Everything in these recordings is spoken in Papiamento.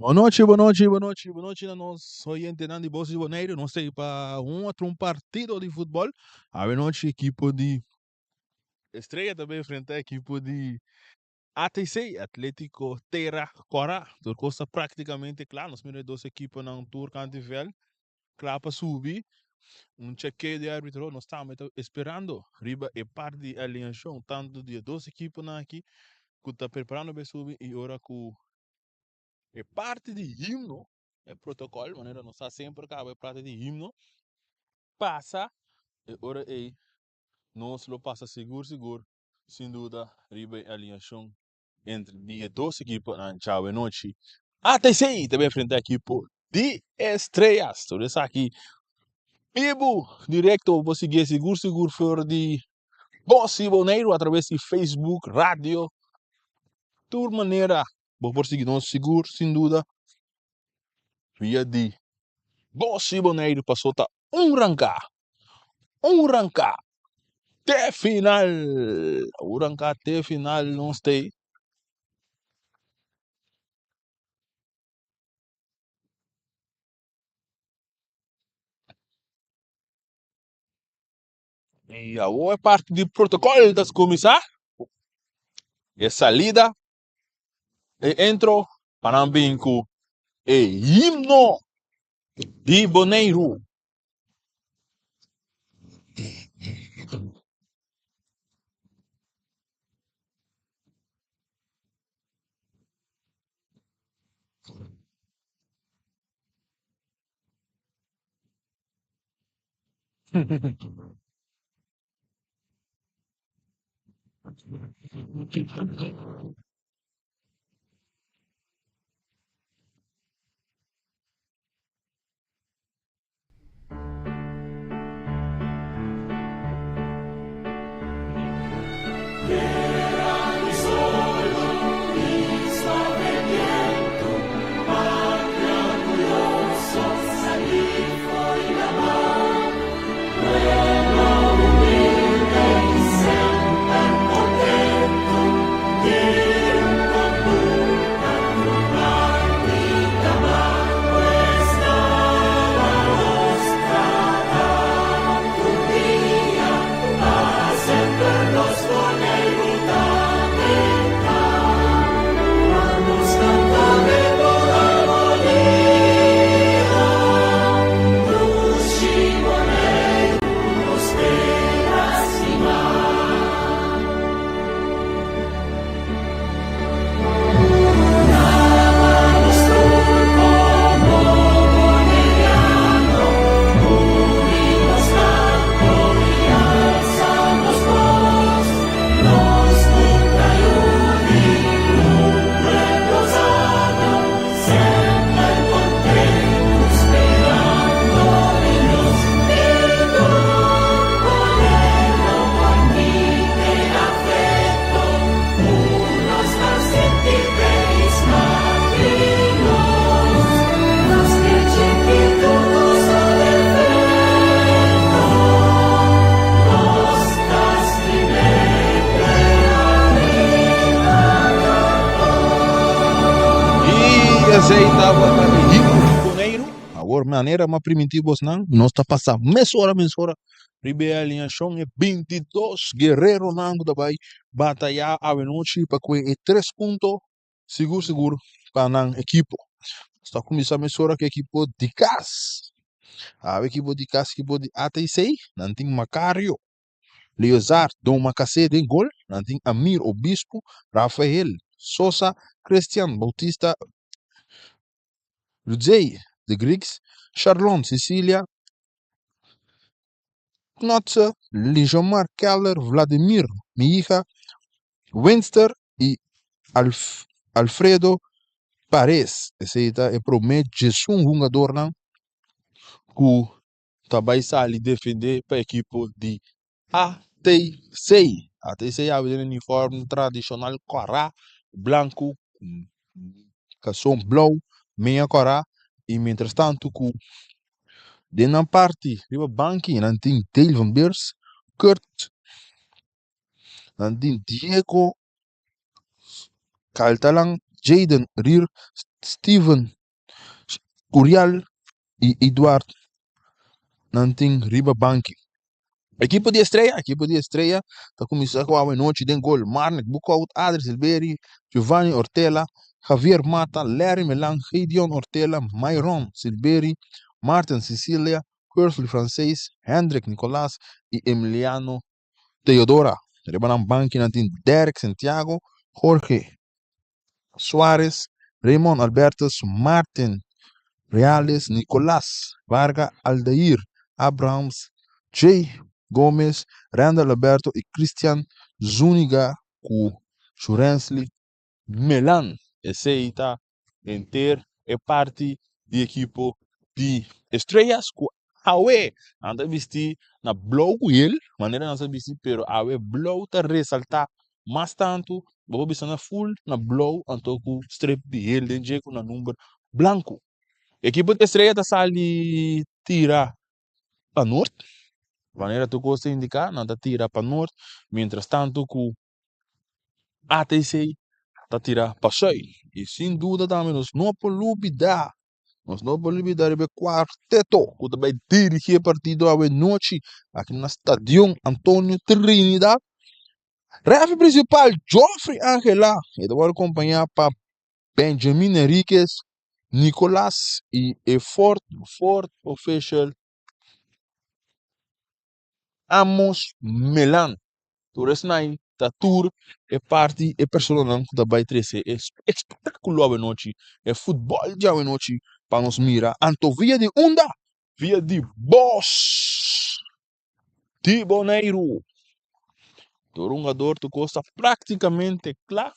Bonochi, bonochi, bonochi, bonochi na nos oyentenan di Bos di Boneiru. Nos ta pa un otro un partido di futbol. Awenochi ekipo di Estrella ta bay enfrenta ekipo di ATC, Atletico Tera Cora. Tur cos ta practicamente cla. Nos mira e dos ekiponan tur canti veld cla pa subi. Un chequeo di arbitro. Nos tambe ta esperando riba e parti di alineacion tanto di e dos ekiponan aki cu ta preparando pa e subi y ora cu e parti di himno, e protocol, manera nos sa semper caba e parti di himno, pasa e ora ey nos lo pasa sigur sigur sin duda riba e alineacion entre di e dos ekiponan djawe nochi. ATC ta bay enfrenta ekipo di Estrellas. Tur esaki bibu directo bo por sigui sigur sigur for di Bos di Boneiru atraves di Facebook, radio, tur manera bo por sigui nos sigur sin duda via di Bos di Boneiru paso ta un ranka, un ranka te final, un ranka te final nos tei. I awor e parti di protocol ta cuminsa. E salida, e entro pa nan bin cu e himno di Boneiru. I esei tabata e himno di Boneiru. Awor manera mi a primintí bosnan, nos ta pasa mesora mesora riba e alineashon e bintidos guereronan ku ta bai batayá awenochi pa kue e tres punto sigur sigur pa nan ekipo. Nos ta kuminsá mesora ku ekipo di kas. Awe ekipo di kas ekipo di ATC nan tin Macario, Leozar, Don Macasé den gol, nan tin Amir Obispo, Rafael Sosa, Christian Bautista, Rudzey de Griggs, Sharlon Cecilia, Knotse, Lijomar Keller, Vladimir Mihija, Winster i Alfredo Pares. Esei ta e promé djesun hungadornan ku ta bai sali defendé pa ekipo di ATC. ATC awe den uniform tradishonal kòrá, blanku, kason blou, meña kòrá i mientrastantu ku den nan parti riba banki nan tin Dale van Beers, Kurt, nan tin Diego Caltalan, Jayden Rier. Steven Curial i Eduard nan tin riba banki. Ekipo di Estrella, ekipo di Estrella ta kuminsá ku awe nochi den gol Marnik Boekhout, Adri Silveri, Giovanni Ortela, Javier Mata, Larry Melan, Gideon Ortela, Myron Silveri, Martin Cecilia, Kersley Francees, Hendrik Nicolaas i Emiliano Teodora. Riba nan banki nan tin Derek Santiago, Jorge Suarez, Raymond Albertus, Martin Reales, Nicolas Varga, Aldair Abrahams, Jay Gomez, Randall Alberto i Christian Zuniga ku Shurensley Melan. Esei ta henter e parti di ekipo di Estrellas ku awe nan ta bisti na blou ku hel, manera nan sa bisti, pero awe blou ta resaltá mas tantu. Bo por bisa na ful na blou anto ku strep di hel den dje ku na number blanku. Ekipo di Estrella ta sali tira pa nort, manera tur kos ta indiká nan ta tira pa nort, mientras tantu ku ATC ta tira pa sùit. I sin duda tambe nos no por lubidá, nos no por lubidá riba e kuarteto ku ta bai dirigí e partido awe nochi aki na Stadion Antonio Trinidad. Rèfri prinsipal Geoffrey Angela e ta wòrdu kompañá pa Benjamin Henriquez, Nicolas i e fourth fourth official Amos Melan. Tur esnan ta tur e parti e personanan ku ta bai trese e espektákulo awenochi, e futbòl di awenochi pa nos mira. Anto via di unda? Via di bos di Boneiru. Tur hungador tur kos ta práktikamente kla.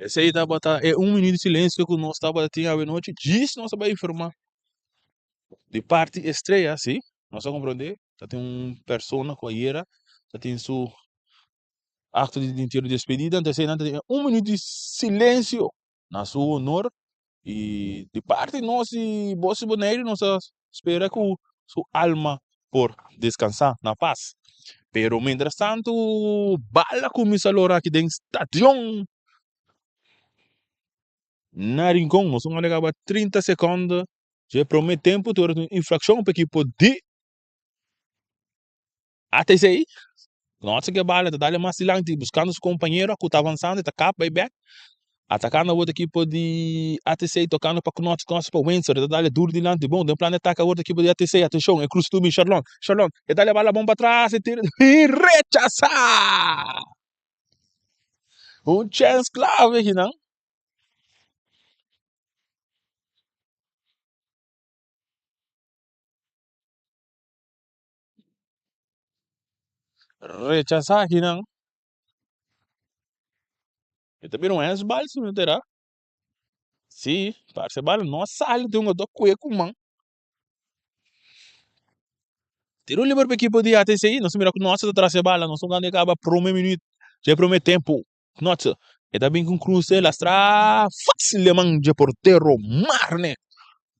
Esei tabata e un minuut di silencio ku nos tabata tin awenochi. Djis nos a bai informa di parti Estrella, si, nos a comprende, ta tin un persona ku ayera ta tin su acto di entierro di despedida, entonces nan ta tin un minuut di silencio na su honor y di parti nos di Bos di Boneiru nos ta spera ku su alma por descansa na paz. Pero mientras tanto bal a cuminsa lora aki den stadion na Rincon. Nos a kaba 30 seconde dje prome tempo tur un infraccion pa ekipo di ATC. Nochi ke bala ta dale mas dilanti buscando su compañero cu ta avanzando ta kap bay bek atacando awor ekipo di ATC tocando pa Knots, Knots pa Windsor ta dale duro dilanti bon den plan di atake awor ekipo di ATC atencion e cruce tubi Sharlon, Sharlon e dale bala bon patras e tira y rechasa! Un chance clave akinan. Rechasá akinan. E ta bira un handsbal si no ta era. Sí, parse bal no a sali den un otro kue ku man. Tiro liber pa ekipo di ATC. Nos mira ku Notse ta tras e bala. Nos no gana kaba prome minuut dje prome tempu. Notse e ta bin ku un kruse lastra fásil den man dje portero Marne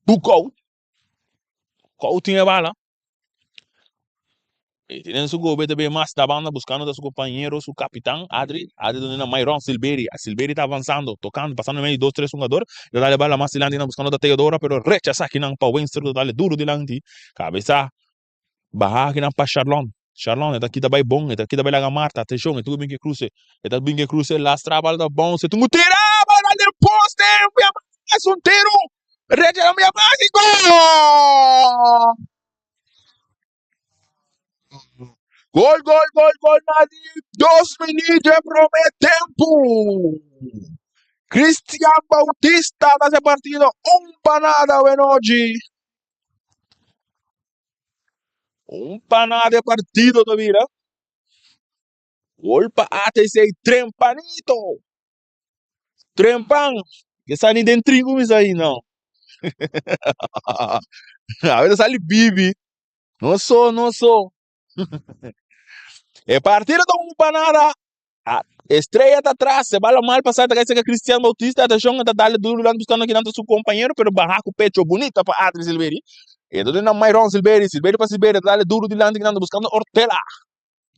Boekhoudt. Kou tin e bala. E tin den su gobe ta bin mas ta banda buscando ta su compañero, su capitan Adri. Adri duna na Myron Silveri. Silveri ta avanzando, tocando, pasando medio dos, tres hungador. Ta dale bala mas dilanti nan buscando ta Teodora, pero rechaza kinan pa Winston ta dale duro dilanti. Cabeza baha kinan pa Sharlon. Sharlon e ta kita bay bon, e ta kita bay laga Marta. Atencion, e tugu bin ke cruce. E ta bin ke cruce, lastra bala ta bounce. E tugu tira, bala dal den poste. Es un tiro. Recha la mas y gol! Gol, gol, gol, gol na di 2 minuut de primer tempo. Cristian Bautista ta e partido 1-0 anochi. 1-0 e partido ta bira. Gol pa ATC Trempanito. Trempan. Que sa ni den trinco mi sa no. A veces sali bibi. No so, no so. E partido ta 1-0. Ah, Estrella ta atrás, e bala mal pasada, ta cai Cristian Bautista, atención, ta dale duro durante buscando aquí su compañero, pero baja cu pecho bonita pa Adri Silveri. E ta na Myron Silveri, Silveri pa Silveri, ta dale duro dilante buscando Ortela.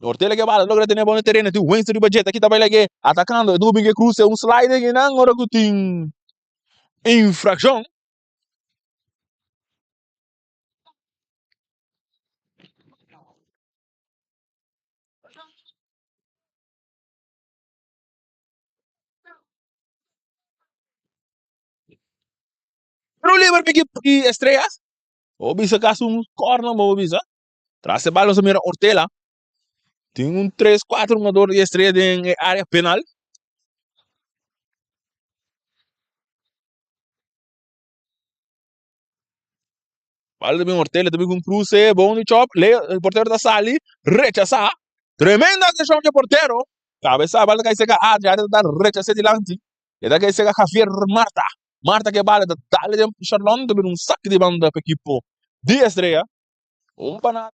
Ortela ke bala logra tene bon tereno, tin Winston riba dje, ta kita bai lage, atacando, e dubi ke cruce un slide ki nan ora ku tin infraccion. Tiro liber pa ekipo di Estrellas. Bo bisa casi un corner bo bisa. Tras e bal nos a mira Ortela. Tin un tres, cuatro hungador di Estrella den e area penal. Bal ta bin Ortela ta bin ku un cruce bon di chop. Leo, e portero ta sali, rechasá. Tremenda accion di e portero. Cabeza bal ta kai seka Adri, Adri ta rechasé dilanti. E ta kai seka Javier Marta. Marta ke bala ta dale den Charlon ta bin un saque di banda pa ekipo di Estrella. 1-0.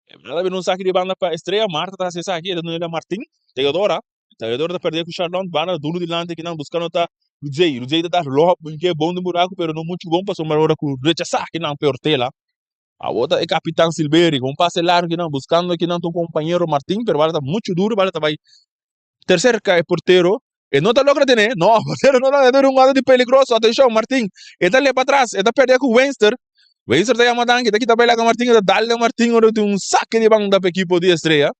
E bala bin un saque di banda pa Estrella. Marta ta hasi esaki, e ta duna Martin. Teodora. Teodora ta perde ku Charlon. Banda duro dilanti kinan buscando ta Ruzey. Ruzey ta dar lob ke bon den buraco pero no mucho bon pasobra ora ku rechasa kinan pa Ortela. Awor ta e capitan Silveri con un pase largo kinan buscando kinan ta un compañero Martin pero bala ta mucho duro bala ta bay ter cerca e portero e no ta logra tene no portero no logra tene un jugada di peligroso atencion Martin e ta lepa atras e ta perde cu Wenster Wenster ta yama danki ta kita bay laga Martin e ta dal den Martin ora tin un saque di banda pa ekipo di Estrella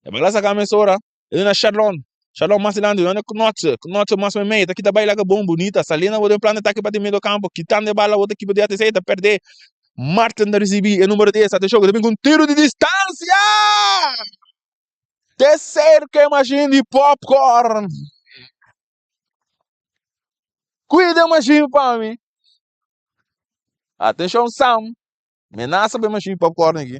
e bala saca mesora. E duna Sharlon. Sharlon mas dilanti, duna Knotse. Knotse mas meimei. Ta kita bai laga bon bunita. Saliendo bo den plan de atake pa den medio kampo. Kitando e bala otro ekipo di ATC ta perde. Martin ta risibi e numero 10. Atenshon ku ta bin ku un tiro di distansia! Te serka e mashin di popcorn. Cuida e mashin pa mi. Atenshon Sam. Menasa pa e mashin di popcorn aki.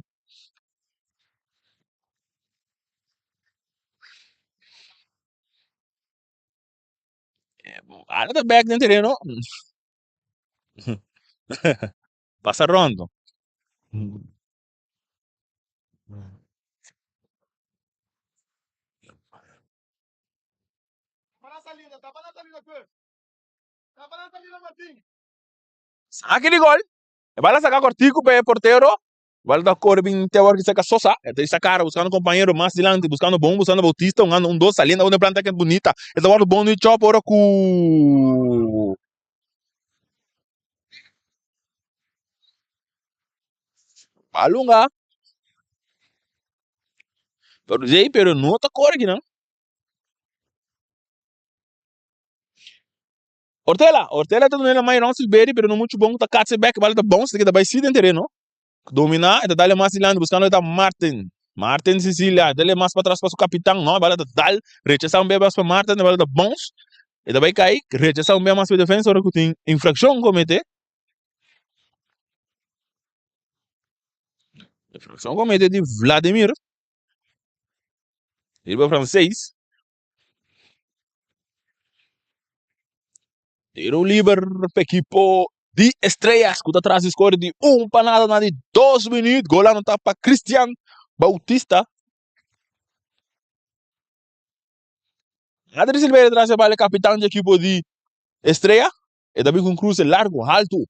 Ala ta bek den tereno. Pasa rondo. Saki di gol. E bala saka kortiku pa e portero. Bala ta kore bin te awor ki saka Sosa. E ta isa kara buskando kompañero mas dilanti, buskando bon, buskando Bautista, un anda un dos saliendo un planta ke bunita. E ta wòrdu bon di chòp ora ku Balunga. Pero djei pero no ta kore kinan. Ortela, Ortela ta duna na Myron Silveri, pero no mucho bon, ta katse bek, bala ta bounce, ta bai si den tereno. Domina, e ta dale mas dilanti, buscando ta Martin. Martin Sicilia, dale mas pa tras pa su capitan, no, bala ta dal, rechasa un bia mas pa Martin, bala ta bounce, e ta bai kai, rechasa un bia mas pa defensa, ora ku tin infraccion comete. Infraccion comete di Vladimir, riba francés. Tiro liber pa ekipo di Estrellas ku ta tras di skor di 1-0 na di 2 minuut. Gol anotá pa Christian Bautista. Adri Silveira tras e bal e kapitan di ekipo di Estrella. E ta bin ku un kruse largu, haltu.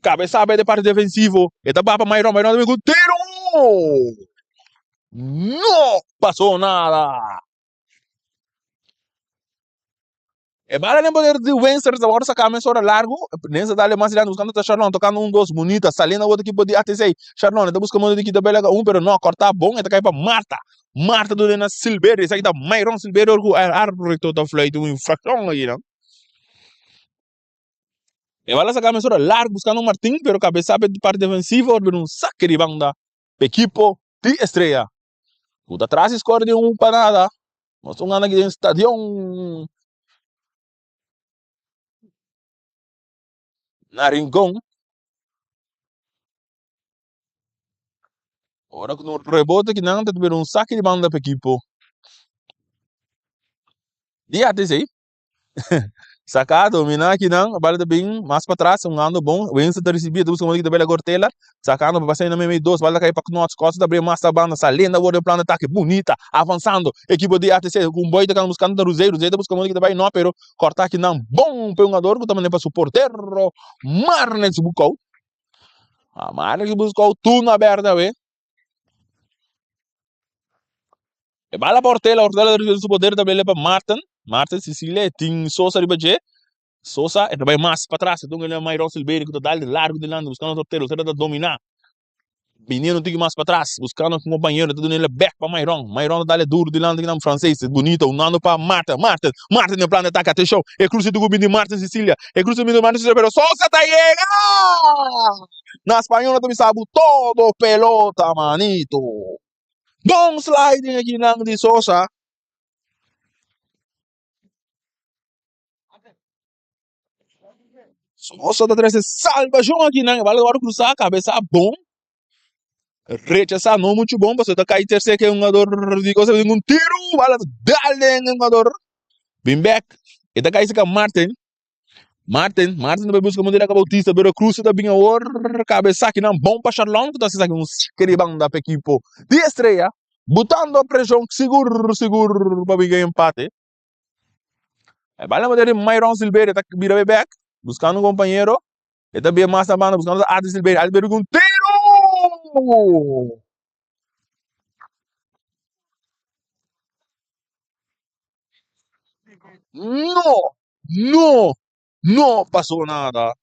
Kabesa bai de parti defensivo. E ta bapa Mayron. Mayron ta bin ku un tiro. No pasó nada. E bala den poder di Winster ta wòrdu saká mesora largu. Nensa dale mas dilanti buskando ta Sharlon tokando un dos bunita saliendo awor ekipo di ATC. Sharlon e ta buska modo di kita bela un pero no kòrtá bon e ta kai pa Marta. Marta duna na Silverio esaki ta Mayron Silverio ku e arbitro ta fluit un infrakshon aki nan. E bala saká mesora largu buskando Martin pero kabesá pa e parti defensivo awor bira un sake di banda pa ekipo di Estrella ku ta tras di skor di un pa nada. Nos un anda aki den stadion na Rincon. Ora ku no rebote ki nan ta bira un saki di banda pa ekipo di ATC. Saká, dominá kinan, bala ta bin mas patras, un ando bon, Winston ta risibí, ta buska modo kita bela Gortela, sakando pa pasa na meimei dos, bala ta kai pa Knots, Knots ta bria mas ta banda, saliendo awor den plan di atake, bunita, avansando, ekipo di ATC, ku un boy ta kanda buskando ta Ruzé, Ruzé ta buska modo kita bai, no, pero kòrtá kinan bon pa e hungador ku ta manda pa su portero, Marnix Bukou, Marnix Bukou tur na bèrdè awe. E bala pa Ortela, Ortela ta ricibi su poder ta bele pa Martin, Martin Cecilia e tin Sosa riba dje, Sosa e ta bai mas patras e dunga na Myron Silverio ku ta dal di largu dilanti buskando Ortela, Ortela ta domina biniendo un tiki mas patras buskando un kompañero ta dun'e bek pa Myron, Myron ta dal e duru dilanti kinan Frances bunita unando pa Martin, Martin, Martin den plan di atake atenshon e kruse tugu bini Martin Cecilia e kruse bini Martin Cecilia pero Sosa ta yega! Na spañol nan ta bisa bo todo pelota manito. Bon sliding aki nan di Sosa. Sosa ta trese salvacion aki nan. E bala wòrdu krusa, kabesa bon. Rechasa no muchu bon pasobra ta kai tercer ke hungador di cosa bin un tiru. Bala ta dal den e hungador. Bin bek. E ta kai seka Martin. Martin, Martin ta bai buska mundu laka Bautista, pero Cruz ta bin awor kabesa kinan bon pa Sharlon ku ta hasi esaki un sake di banda pa ekipo di Estrella, butando preshon sigur sigur pa bin gen empate. E bala na poder di Myron Silverio ta bira bai bek buskando un kompañero, e ta bira mas na banda buskando Adri Silverio, Adri Silverio ku un tiro! No! No! No pasó nada.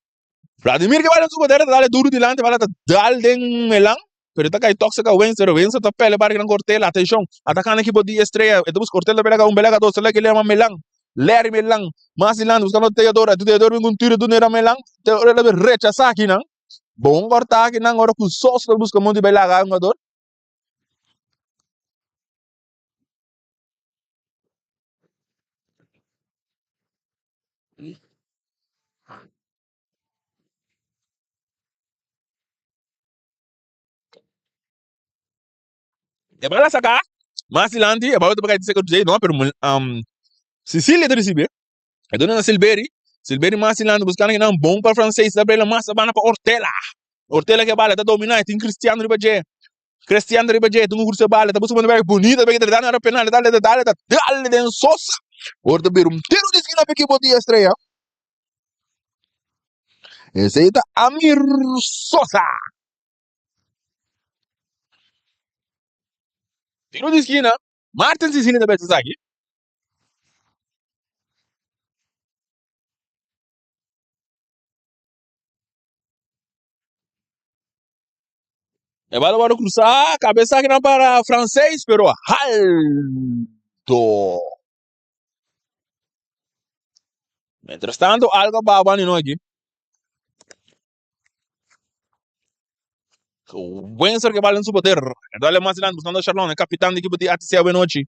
Vladimir ke bala su poder ta dale duro dilanti, bala ta dal den Melan, pero ta kai tok saka Wencer, pero Wencer ta pele bari gran Cortela, atenshon, atakando ekipo di Estrella, e ta buska Cortela ta pele un bela ka dos, tela ke lema Melan, Larry Melan, mas dilanti buskando Teodoro, Teodoro bin ku un tiro dunera Melan, Teodoro ta rechasa akinan, bon korta akinan ora ku Sosa ta buska monti bai laga hungador. E bala saca mas dilanti, e bala ta bay seco djey no, pero Cecilia ta ricibi e duna na Silveri, Silveri mas dilanti buscando kinan bon pa Francés, ta brela mas ta banda pa Ortela, Ortela ke bala ta domina, tin Cristiano riba dje. Cristiano riba dje, tungu cruza bala, ta busca manda bek bonita, bek ta dal na penal, ta dal, ta dal den Sosa. Ora ta bira un tiro di esquina pa equipo di Estrella. Esey ta Amir Sosa. Tiro di esquina, Martin Cecilio ta bes esaki. E bala wòrdu krusá, kabesa kinan para Fransés, pero halto. Mientras tanto, algo a baba ni no aki. Windsor ke bala en su poder. E dale mas dilanti buscando Charlon, e kapitan di ekipo di ATC awenochi.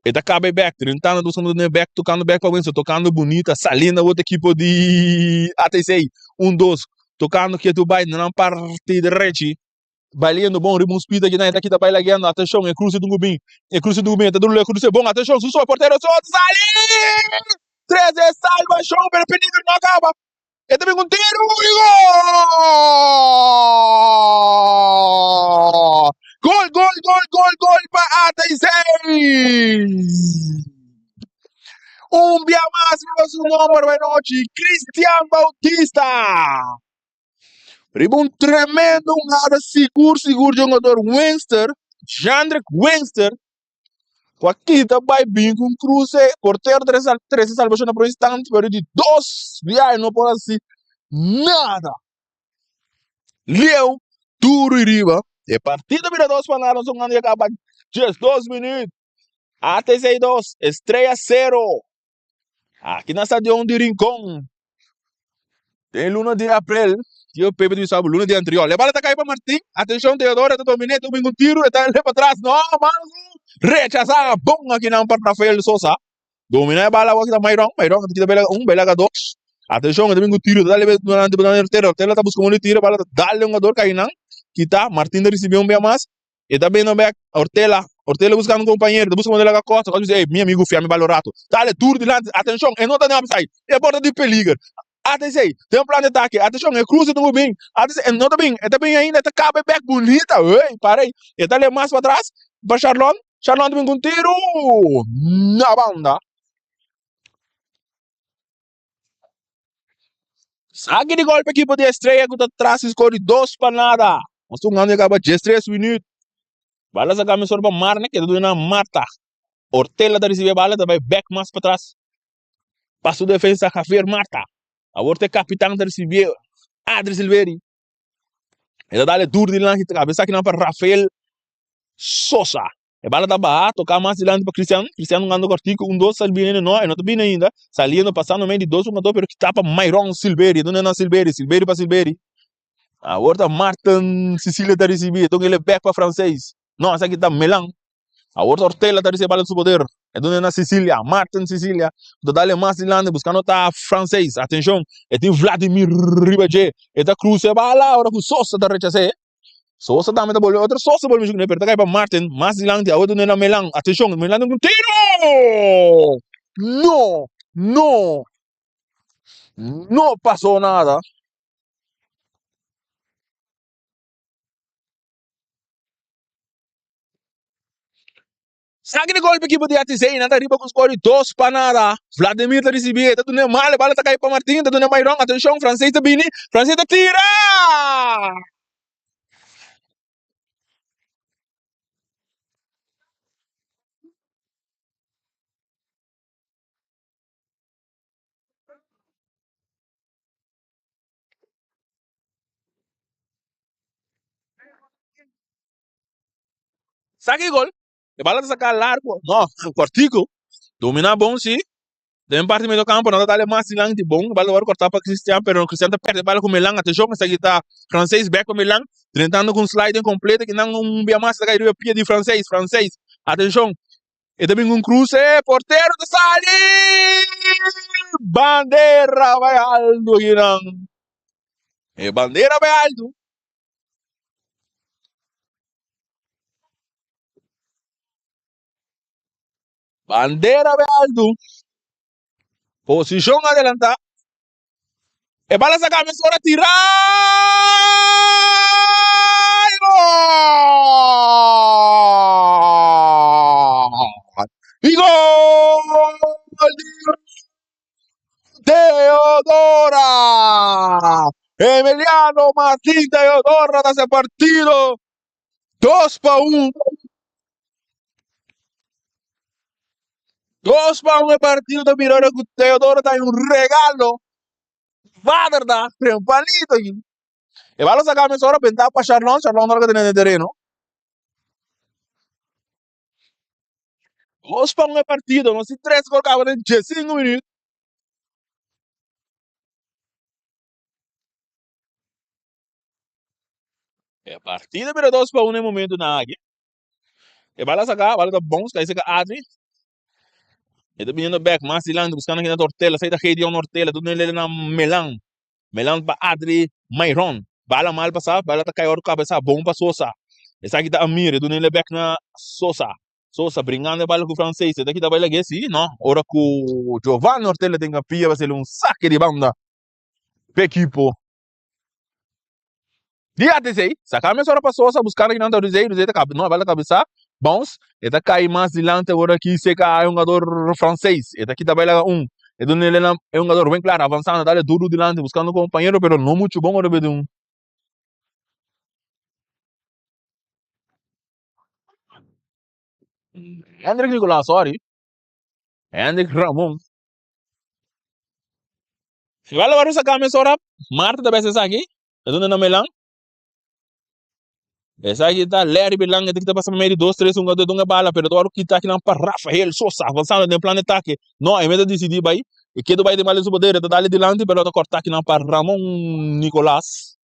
E ta kaba e bek, drentando buscando den e bek, tocando bek pa Windsor, tocando bunita, saliendo awor ekipo di ATC. Un dos, tocando ketu bai na nan parti derechi. Baliendo bon riba un speed aki nan, e ta kita bai laguendo, atencion, e cruce dungu bin, e cruce dungu bin, e ta duru e cruce bon, atencion, su so, portero so, sali! Trece salvacion, pero peligro no a caba. E ta bin un tiro y gol! Gol, gol, gol, gol, gol pa ATC! Un bia mas riba su nomber buenochi, Cristian Bautista. Riba un tremendo hungada sigur sigur jugador Winster, Jandrick Winster, ku a kita bai bin ku un kruse, portero ta trese salbashon na prome instante, pero di dos bia e no por hasi nada. Leu, duru i riba, e partido bira dos pa nada, nos hungando ya kaba 12 minuut. ATC 2, Estrella 0. Aki na stadion di Rincon. Den luna di aprel, tio Pepe di bisa luna di anterior. E bala ta kai pa Martin. Atenshon, Teodoro ta dominé, ta bin un tiro, e ta le pa tras. No, mano. Rechasá bon aki nan pa Rafael Sosa. Dominá e bala aki ta Mayron. Mayron ta kita bela un, bela ka dos. Atenshon, e ta bin un tiro, ta dale durante Ortela. Ortela ta buska un tiro, bala ta dale un jugador kai nan. Kita, Martin ta risibí un bia mas. E ta bendo bek Ortela. Ortela buscando un compañero, ta busca manera laga Costa. Costa bisa, ey, mi amigo fia mi balo rato. Dale, duro dilanti. Atencion, e no ta den offside. E por ta di peliger. Atencion, den un plan di atake. Atencion, e cruze ta bin. Atencion, e no ta bin. E ta bin ainda, e ta caba e bek bunita. Ey, para ey. E ta le mas patras pa Charlon. Charlon ta bin cu un tiro na banda. Saki di gol pa ekipo di Estrella ku ta tras di skor di 2-0. Nos ta hungando ya kaba 13 minüt. Bala saka mesora pa Marne keda duna na Marta. Ortela ta risibi e bala ta bai bek mas patras pa su defensa Javier Marta. Awor ta e kapitan ta risibi Adri Silveri. E ta dale dur dilanti ta kabesa kinan pa Rafael Sosa. E bala ta baha, toká mas dilanti pa Cristian. Cristian hungando kòrtiku, un dos sal bini no, e no ta bini ainda. Saliendo, pasando mei di dos hungadó, pero kitá pa Myron Silveri. E duna na Silveri, Silveri pa Silveri. Awor ta Martin Cecilia ta risibí, e duna el bèk pa Franseis. No, esaki ta Melan. Awor ta Ortela ta risibí e bala den su poder. E duna na Cecilia, Martin Cecilia. Ta dale mas dilanti, buskando ta Franseis. Atenshon, e tin Vladimir riba dje. E ta krusa e bala, ora ku Sosa ta rechas'é. Sosa tambe ta bolbe otro Sosa bolbe shukuné pero ta kai pa Martin mas dilanti awe dun'e na Melan atenshon Melan ta un tiro no no no pasó nada. Saki di golpe ekipo di ATC nan ta riba ku skor di 2-0. Vladimir ta risibí e ta dun'e mal e bala ta kai pa Martin ta dun'e Myron atenshon Francés ta bini Francés ta tira! Saki di gol. E bala ta saca largo. No, cortico. Domina bon si. Den parti medio campo no ta dale mas dilanti bon. E bala ta worde corta pa Cristian pero Cristian ta perde e bala cu Milan. Atencion esaki ta Francés back pa Milan. Drentando cu un sliding completo kinan un bia mas ta cay riba pia di Francés. Francés. Atencion. E ta bin cu un cruce. Portero ta sali. Bandera bay alto kinan. E bandera bay alto. Bandera be altu. Posishon adelantá. E bala saka mesora tira. Gol! I gol di Teodora! Emiliano Martin Teodora ta se partido 2-1. 2-1 e partido ta bira ora ku Teodora ta un regalo. Vader da tempranito aki. E bala saka mesora benta pa Charlon, Charlon ora ka tene den tereno. 2-1 e partido, nos tin 3 gol kaba den 15 minuut. E partido bira 2-1 e momento na aki. E bala saka, bala ta bon, sky saka Adri. E ta biniendo back mas dilanti buscando aki na Tortella, sai ta Gideon Ortella, tu nele na Melan. Melan pa Adri Mayron. Bala mal pasa, bala ta kai oro cabeza, bon pa Sosa. Esaki ta Amir, e tu nele back na Sosa. Sosa bringando e bala ku Francés, e ta kita bai lag'é si, no. Ora ku Giovanni Ortella tin kapia pa hacer un saque di banda pa ekipo di ATC. Saka mesora pa Sosa buscando kinan ta Ruzey, Ruzey ta no, bala ta cabeza. Bounce, e ta kai mas dilanti awor aki seka e hungador franses. E ta kita bai laga un. E duna el na e hungador Rubén Clara avansando dale duru dilanti buskando kompañero pero no muchu bon ora bedi un. Hendrik Nicolaas, sorry. Hendrik Ramon. Igual awor saka mesora Marta ta bes esaki. E duna na Melan. Esaki ta Larry Berlanga ta pasa pa medio dos tres hungador dunga bala pero ta wòrdu kita akinan pa Rafael Sosa avansando den plan di atake. No, e mester disidí bai e kedo bai den bala den su poder e ta dale dilanti pero ta kòrta akinan pa Ramon Nicolas.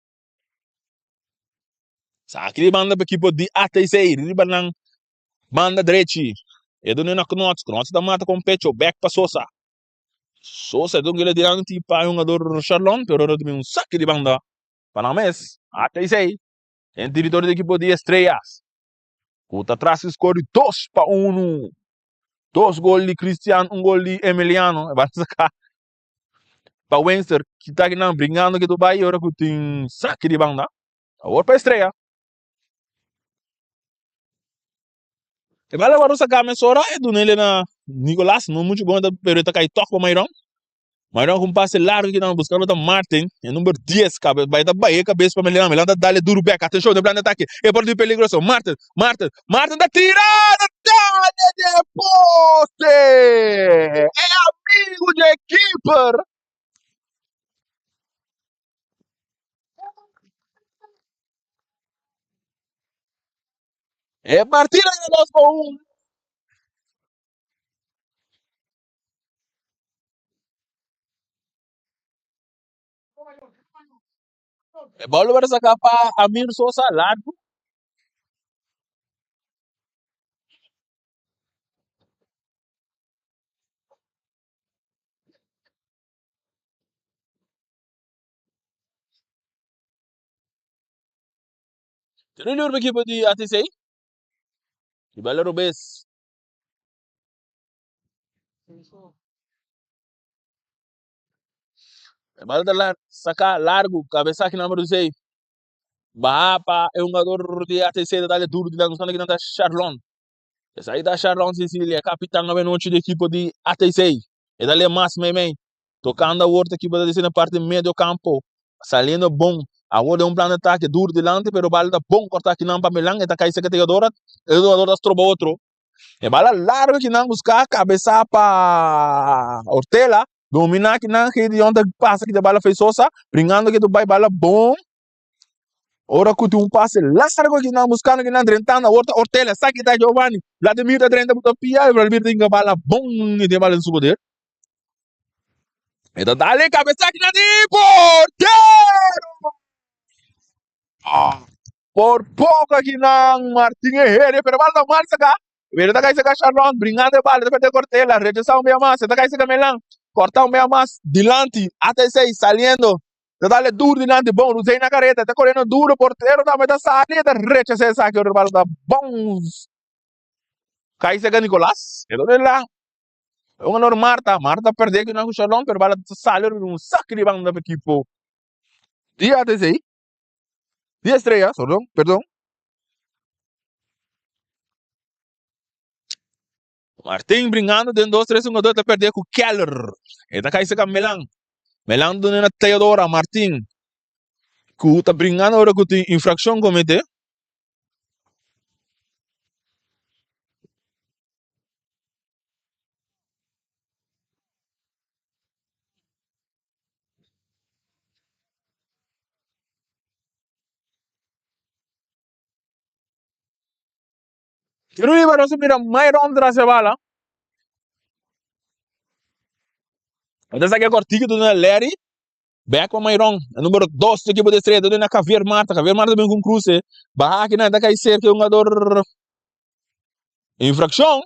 Esaki di banda pa ekipo di ATC riba nan banda drechi. E duna na Knots, Knots ta mata kon pecho bèk pa Sosa. Sosa e duna dilanti pa e hungador Sharlon pero ta bin un saki di banda. Pa nan mes, ATC, den teritorio di ekipo di Estrellas, ku ta tras di skor di 2-1. Dos gol di Cristian, un gol di Emiliano. E bal saka pa Wenster, kita kinan bringando ke bai ora ku tin saki di banda. Awor pa Estrella. E bal a wòrdu saka mesora e dun'el na Nicolas, no muchu bon pero e ta kai tòg pa Mayron. Mayron ku un pase largu kinan buskando ta Martin, e number 10 kabe bai ta bai e kabes pa Milan, Milan ta dale duru bèk, atenshon den plan di atake, e por di peligroso, Martin, Martin, Martin ta tira, ta dale den e poste! E amigu dje keeper! E partida ta 2-1. E bal lo saca pa Amir Sosa largo. Tiro libre pa equipo di ATC. E bala robes. E bala ta lar saca largo. Cabeza aki number 6. Baha pa e hungador di ATC ta dale duro dilanti. Buscando aki nan ta Charlon. Esaki ta Charlon Cecilia, capitan avenochi di equipo di ATC. E dale mas meimei. Tocando awor ta equipo di ATC na parte medio campo. Saliendo bon. Awor den un plan de ataque duro dilanti pero bala ta bon corta akinan pa Milan. E ta cay cerca Teodora. E jugador ta stroba otro. E bala largo kinan busca cabeza pa Ortela. Domina kinan Gideon ta pasa kita bala fey Sosa. Bringando kita bay bala bon. Ora cu tin un pase largo kinan buscando kinan drentando. Awor ta Ortela. Sa kita Giovanni. Vladimir ta drenta buta pia. Vladimir ta hinca bala bon y tin bala den su poder. E ta dale cabeza kinan di portero. Ah. Por poco akinan Martin Egeria, pero bal ta mal saca. Pero ta cai saca Charlon, bringando e bal, ta perde Cortella, rechasa un bia mas, ta cai saca Melan, corta un bia mas, dilanti, ATC saliendo, ta dale duro dilanti, bon, Rusey na careta, ta corriendo duro, portero tambe ta sali, ta rechasa esaki, ora bal ta bon. Cai saca Nicolas, e ta la, un honor Marta, Marta perde akinan cu Charlon, pero bal ta sali, un saque di banda pa equipo di ATC. Di Estrella, perdon, perdon. Martin bringando den 2, 3, 1, 2, ta perde ku Keller. E ta kai seka Melan. Melan dune na Teodora, Martin. Ku ta bringando ora ku tin infraccion comete. Riba nos a mira Myron tras e bala. Entonces aki Cortico ta duna Larry. Back pa Myron. E numero 2 di equipo di Estrella ta duna Javier Marta. Javier Marta bin ku un cruce. Baha aki nan ta kai cerca e hungador. Infraccion.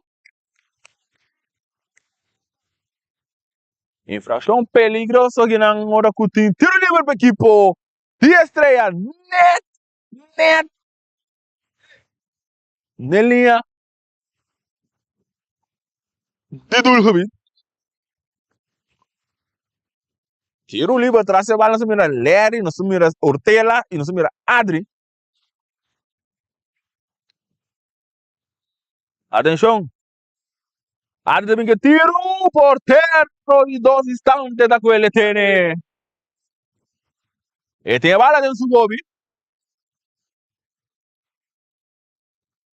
Infraccion peligroso akinan ora cu tin tiro liber pa equipo di Estrella. Net, net den liña di doelgebied. Tiro liber tras e bal nos a mira Larry, nos a mira Ortela y nos a mira Adri. Atenshon! Adri ta bin ke tiru, portero di dos instante ta kuel e tene. E tin e bala den su gobi.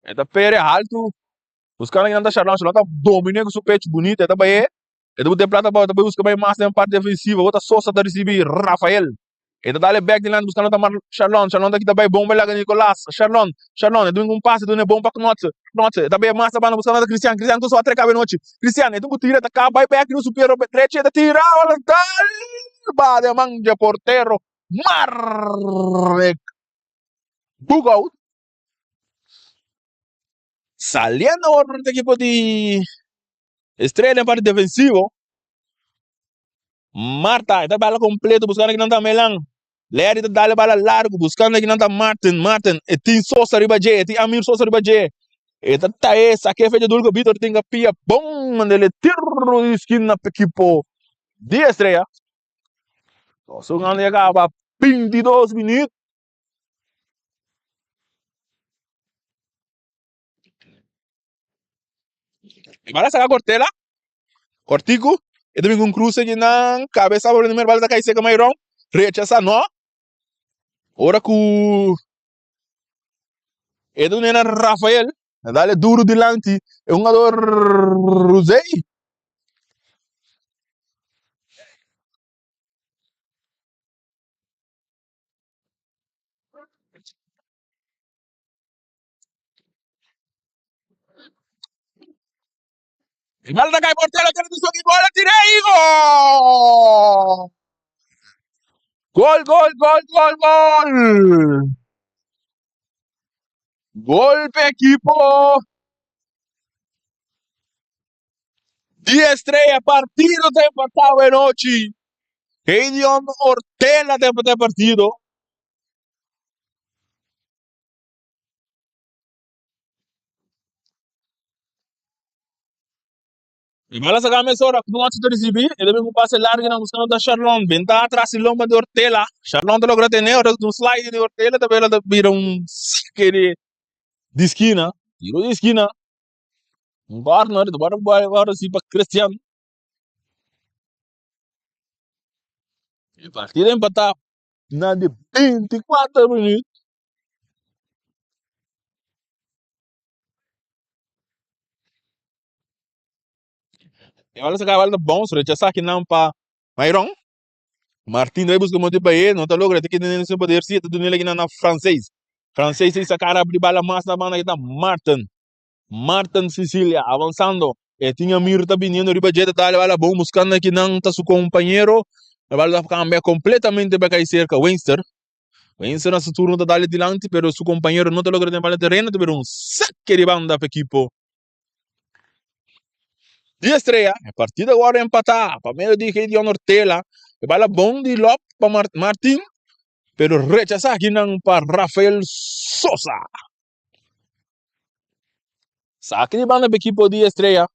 E ta pere haltu. Buscando kinan ta Sharlon. Sharlon ta domine ku su pecho bunito. E ta bai e. E ta bute plata abou. E ta bai buska bai mas den parti defensivo. Awor ta Sosa ta risibi Rafael. E ta dale bek dilanti buscando ta Sharlon. Sharlon ta kita bai bon bai laga Nicolas. Sharlon. Sharlon. E dun un pase dune bon pa Knotse. Knotse. E ta bai mas abanda buscando ta Cristian. Cristian ku so a treka abenochi. Cristian. E dun ku tira. E ta kaba bai bek riba su pie drechi. E ta tira. Wala dal. Ba den man dje portero. Marek Boekhoudt. Saliendo awor frente equipo di Estrella den parte defensivo. Marta e ta bala completo buscando kinan ta Melan. Larry ta dale bala largo buscando kinan ta Martin. Martin e tin Sosa riba dje, e tin Amir Sosa riba dje. E ta tae sake fecha dulko Vitor tin ka pia bon mandele tiro di esquina pa equipo di Estrella. Nos un a caba 22 minuut. E bala saca Cortela. Cortico. E ta bin cu un cruce di nan cabeza por primer bala ta cay seca Mayron. Rechaza no. Ora cu e ta duna Rafael. Dale duro dilanti. E hungador Rosey. E bala ta kai portero kere di soki gol a tira i gol! Gol gol gol gol gol! Gol pa ekipo di Estrella partido ta empatá awenochi. Gideon Ortela ta empatá e partido. E bala saca mesora, Knots ta ricibi, e ta bin cu pase largo na buscando ta Sharlon, benta atras y lomba di Ortela, Sharlon ta logra tene, ora un slide di Ortela ta bela ta bira un saque di di skina, tiro di skina, un corner, ta bora bora si pa Christian. E partido empata na di 24 minuut. E bala saca bala ta bounce rechaza kinan pa Mayron. Martin ta busca mote pa e, no ta logra, ta keda den su poder si, ta dunele kinan na Francés. Francés si saca abri bala mas na banda kita Martin. Martin Sicilia avanzando. E tin Amir ta biniendo riba dje ta dale bala bon buscando kinan ta su compañero. E bala ta cambia completamente pa cay cerca Winster. Winster na su turno ta dale dilanti pero su compañero no ta logra den bala terreno ta bira un saque di banda pa equipo di Estrella. E partido awor empata pa medio di Gideon Ortela. E bala bon di Lop pa Martin pero rechasa akinan pa Rafael Sosa. Saque di banda pa equipo di Estrella.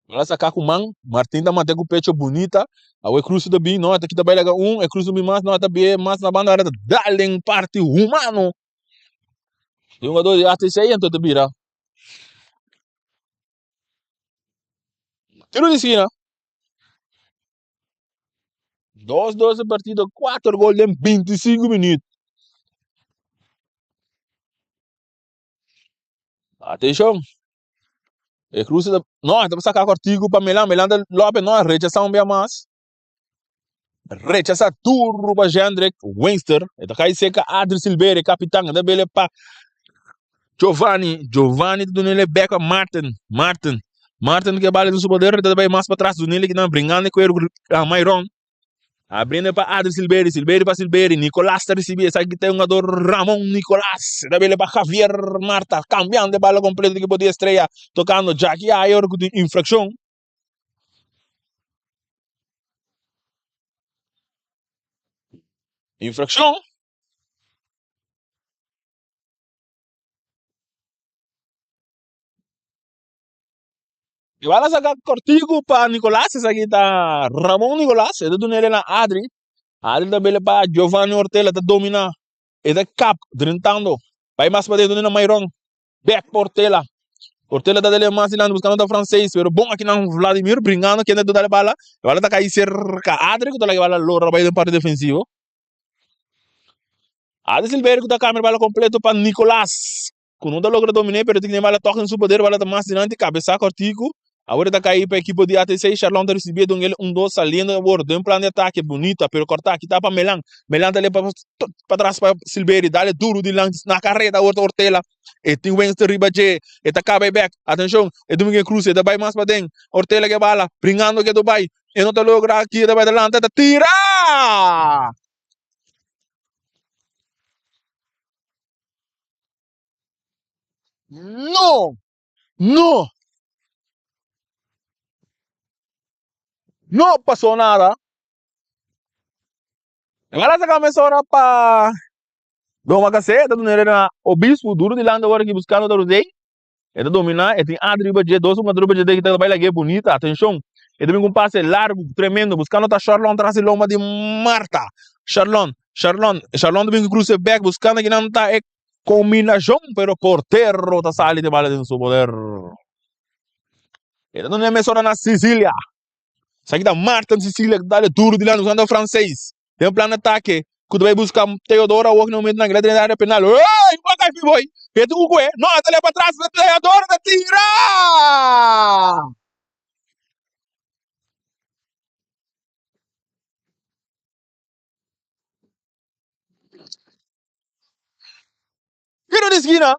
Ela saca cu man, Martin ta mate cu pecho bunita. Awe e cruce ta bin, no, ta kita bai laga un, e cruce ta bin mas, no, ta bin mas na banda, ahora ta dal den parti humano. E jugador di ATC anto ta bira. Tiro di esquina. 2-2 e partido, 4 gol den 25 minuut. Atenshon. E cruce ta, no, ta saca cortico pa Milan, Milan ta lope, no, rechaza un bia mas. Rechaza duro pa Jendrik Winster. E ta cai seca Adri Silveira, capitan, e ta bele pa Giovanni, Giovanni ta dunele back pa Martin, Martin, Martin ke bala den su poder, ta bai mas pa tras, dunele kinan bringando cu Myron. Abriendo pa Adri Silveri, Silveri pa Silveri, Nicolas ta ricibi esaki ta e hungador Ramon Nicolas, ta bele pa Javier Marta, cambiando e bala completo di equipo di Estrella, tocando Jackie Ayor cu tin infraccion. Infraccion. E bala saca cortico pa Nicolas, esaki ta Ramon Nicolas, e ta duna el na Adri. Adri ta bele pa Giovanni Ortela, ta domina, e ta kap drentando. Bai mas pa dentro na Myron. Back pa Ortela. Ortela ta dale mas dilanti buscando ta Francés. Pero bon aki nan Vladimir bringando kende ta dale bala. E bala ta kai cerca Adri ku ta laga e bala lora bai den parte defensivo. Adri Silverio ku ta cambia e bala completo pa Nicolas. Ku no ta logra dominé pero tin e bala tok den su poder. Bala ta mas dilanti kabesa kortiku. Awor e ta kai pa ekipo di ATC. Sharlon ta risibí e don el un dos saliendo awor den plan di atake. Bunita pero kortá kita pa Melan. Melan ta leba pa tras pa Silveri. Dale duru dilanti na kareda awor ta Ortela. E tin Winston riba dje. E ta kaba e bek. Atenshon e Domingo Cruz e ta bai mas paden. Ortela ke bala bringando ke bai. E no ta logra aki e ta bai adelante ta tira! No! No! No pasó nada. E bala saca mesora pa Don Macasé, ta duna na Obispo, duro dilanti awor aki buscando ta Rosey. E ta domina, e tin Adri riba dje, dos hungador riba dje ta kita bai lag'é bunita, atencion. E ta bin cu un pase largo, tremendo, buscando ta Sharlon tras di lomba di Marta. Sharlon, Sharlon, Sharlon ta bin cu cruce bek, buscando kinan ta e combinacion, pero portero ta sali te bala den su poder. E ta duna e mesora na Sicilia. Esaki ta Martin Sicilia ku ta dale duru dilanti usando franses. Den un plan di atake ku ta bai buska Teodoro awor na momentonan ku el a drenta area penal. Ey! Bo a kai fi boy! E ta ku kue. No, e ta leba patras. Teodoro ta tira! Tiro di skina.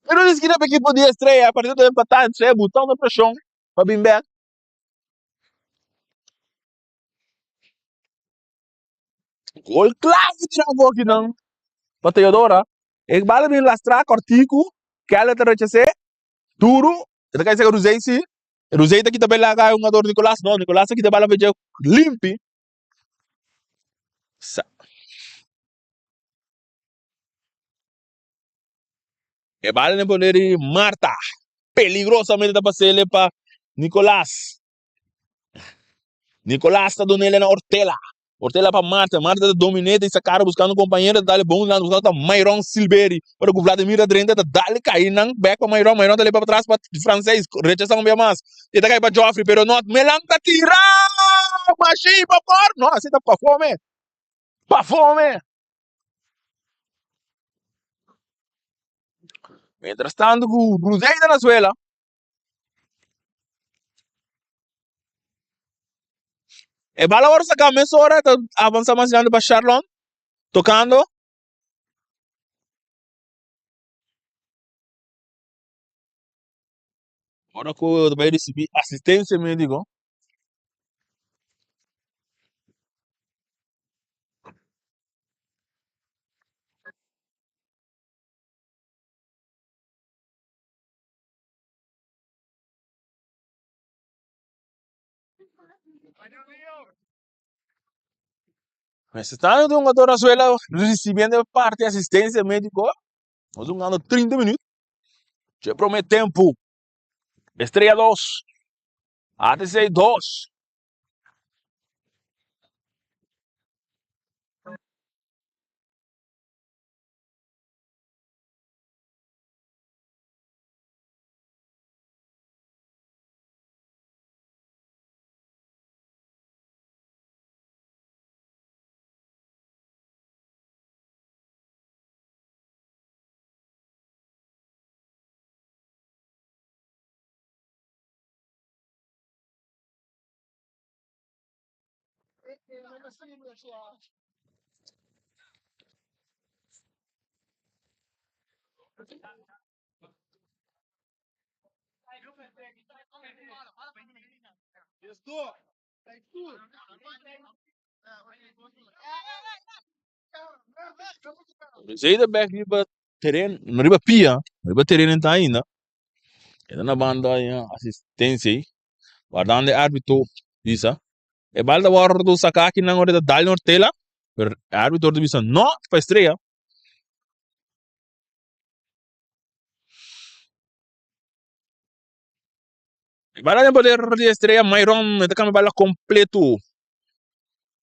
Tiro di skina pa ekipo di Estrella. Partido ta empatá. Estrella botando preshon pa bin bek. Gol clave tira afó akinan pa Teodora. E bala bin lastrá kòrtiku. Keller ta rechas'é duru. E ta kai seka Ruzey si. Ruzey ta kita bela ka hungador Nicolas. No, Nicolas ta kita bala fecha limpi. Sa. E bala den poder di Marta. Peligrosamente ta pasele pa Nicolas. Nicolas ta dunele na Ortela. Ortela pa Marta. Marta ta dominé ta sacar buscando compañero. Ta dale bon buscando ta Myron Silveri. Ora ku Vladimir ta drenta ta dale kai nan back pa Myron. Myron ta leba pa tras pa Francés. Rechasa un bia mas. E ta kai pa Joffrey pero not. Melan ta tira! Mashi pa por. No, así ta pa fome. Pa fome. Mientras tanto ku Rudey ta na suela. E bala ora saca mesora ta avansa mas grande pa Sharlon tocando. Ora cu ta bay ricibi asistencia medico. Mester ta un hungador na suela ricibiendo parte asistencia medico. Nos hungando 30 minuut. Dje prome tempo. Estrella 2. ATC 2. Zedenberg riba teren, no riba pia, riba teren e ta ainda. E ta na banda asistencia ei. Guardando e arbitro bisa. E bal ta wordo saca aki nan ora e ta dal Nortela. Pero e arbitro ta bisa no pa Estrella. E bala den poder di Estrella Myron e ta cambia bala completo.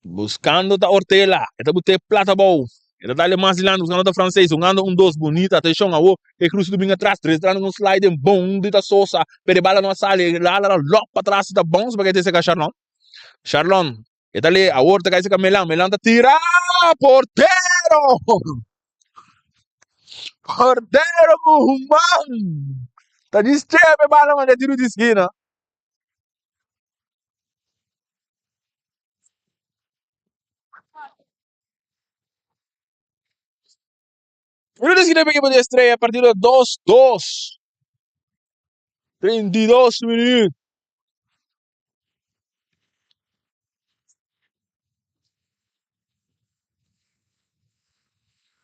Buscando ta Ortela. E ta bute plat abou. E ta dale mas dilanti buscando ta Francés. Hungando un dos bunita. Atencion awo e cruce ta bin atras. Tres trando un sliding bon di ta Sosa. Pero e bala no a sali. E la la lop patras ta bounce pa ke ta Charlon. Charlon. E ta le awor ta kai seka Melan. Melan ta tira. Portero! Portero Guzman! Ta di step e bala manda tiro di skina. Tiro di skina pa ekipo di Estrella. Partido 2-2. 32 minuut.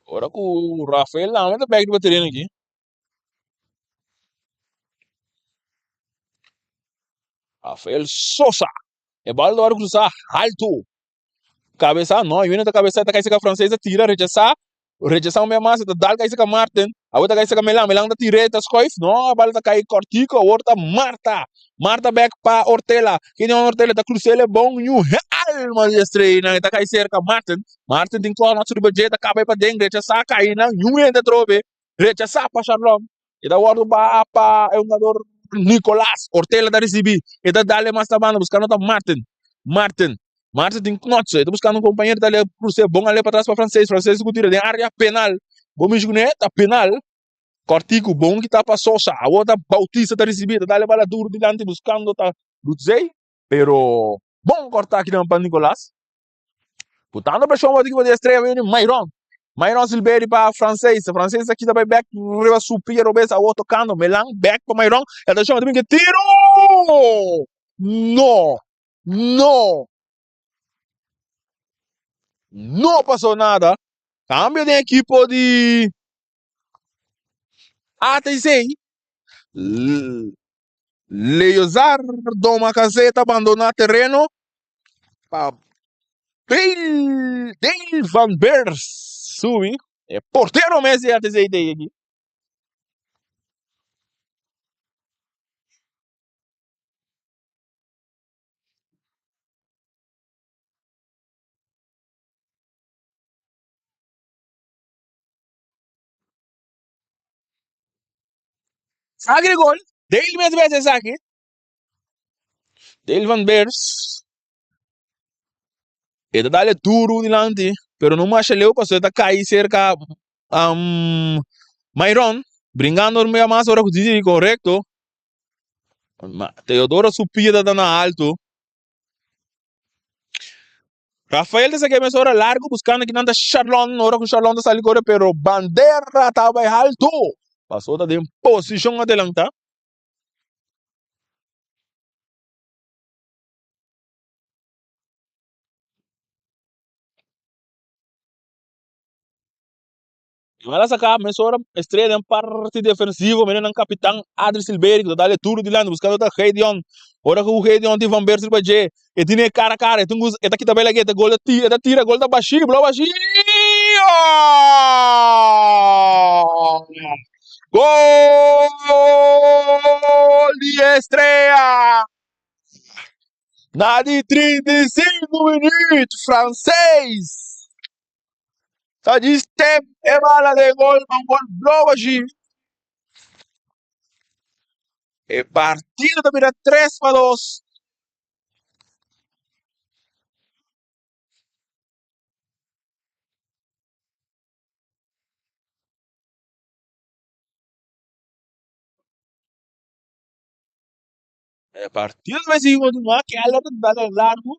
Ora ku Rafael Lama ta bek riba tereno aki. Rafael Sosa. E bal ta wòrdu krusá haltu. Kabesa no, Junior ta kabesa ta kai seka Francesa tira rechasá. Rechasá un bia mas e ta dal kai seka Martin. Awor ta kai seka Melan, Melan ta tir'é ta skuif. No, e bal ta kai kòrtiku awor ta Marta. Marta bèk pa Ortela. Gideon Ortela ta krus'é el bon yu alma di estreanan e ta kai serka Martin. Martin tin kòrnò riba dje ta kaba e paden rechasá kai nan yu hende atrobe. Rechasá pa Sharlon. E ta wòrdu baha pa e hungador Nicolas. Ortela ta risibí. E ta dal e mas ta banda buskando ta Martin. Martin. Martin tin knotse. E ta buskando un kompañero ta krus'é bon ale patras pa Frances. Frances ku tira den área penal. Bo mishi kuné ta penal. Kòrtiku bon kita pa Sosa. Awor ta Bautista ta risibí. E ta dal e bala duru dilanti buskando ta Lutzey. Pero bon kòrtá akinan pa Nicolas. Botando presión pa equipo de Estrella viene Myron. Myron Silveri pa Francés. Francés aqui também back riba su pia robes a tocando. Melan back pa Myron. Atención, también que tiro! No! No! No pasó nada. Cambio de equipo de ATC. Leozar Domacaseta abandona terreno pa Dale, Dale van Beers subi. E portero mes di ATC aki. Saki di gol. Dale mes bes esaki. Dale van Beers. E ta dale duro dilanti, pero no masha leu pasobra e ta kai serka Myron, bringando un mas ora ku Didi korekto. Ma Teodoro su pia ta na alto. Rafael ta saki mesora largo buscando kinan ta Sharlon ora cu Sharlon ta sali core pero bandera ta bay halto paso ta den posicion adelanta. Igual a saca mesora Estrella den parti defensivo mira nan capitan Adri Silveri cu ta dale duro dilanti buscando ta Gedeon ora cu Gedeon tin Van Beers riba dje e tine cara a cara e tin e ta kita bela e ta gol e ta tira gol ta bashi blo bashi Gol di Estrella na di 35 minuut Francés Ta di step e bala den gol pa un gol blow ashi. E partido ta bira 3-2. E partido ta bay sigui continua. Keller ta dale largo.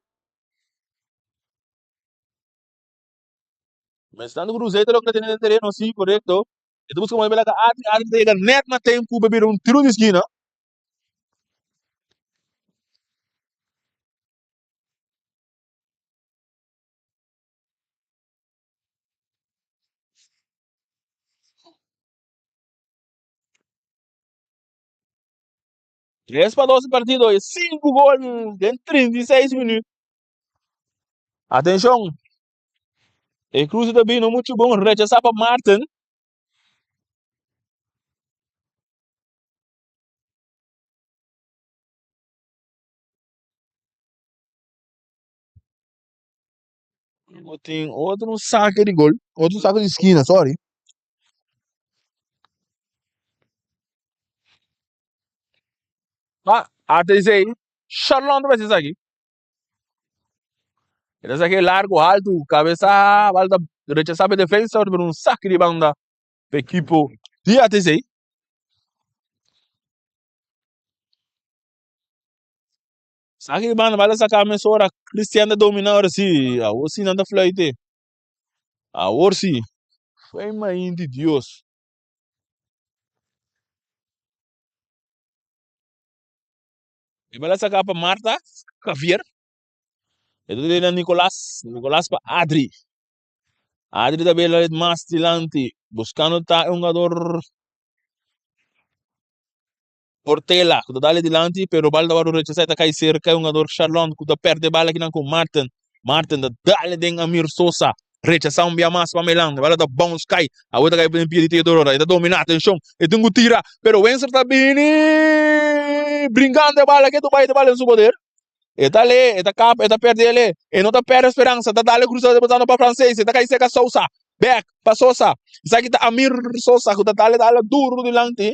Mestando ku Rosé ta logra tene den tereno, sí, korekto. E ta buska moe bela ka Adri, Adri ta yega nèt na tempu pa bira un tiro di skina. 3-2 e partido, e 5 gol den 36 minuut. Atenshon! E cruce ta bini mucho bon rechasa pa Martin. Bo tin otro sake di gol, otro sake di skina, sorry. Pa ATC, Sharlon ta besi esaki. E ta saki largo, alto, cabeza, bal ta rechasa pa defensa, pero un sake di banda pa ekipo di ATC. Saki di banda, bal a saka mesora, Cristian ta domina ora si, awor si nan ta fluite. Awor si, fe main di Dios. E bal a saka pa Marta, Javier. E ta duna Nicolas, Nicolas pa Adri. Adri ta bela mas dilanti, buscando ta e hungador Portela ku ta dale dilanti pero bal ta wòrdu rechasá i ta kai serka e hungador Sharlon ku ta pèrdè bal akinan ku Martin. Martin ta dale den Amir Sosa. Rechasá un bia mas pa Melan. E bal ta bounce kai. Awor ta kai den pia di Teodoro. E ta dominá. Atenshon. E tin ku tira. Pero Wenser ta bini bringando e bal aki. Ta bai e bal den su poder. E ta le, e ta kap, e ta pèrdè le. E no ta pèrdè speransa. Ta dale krusa pasando pa Frances. E ta kai serka Sousa. Bèk pa Sosa. Esaki ta Amir Sosa ku ta dale dale duru dilanti.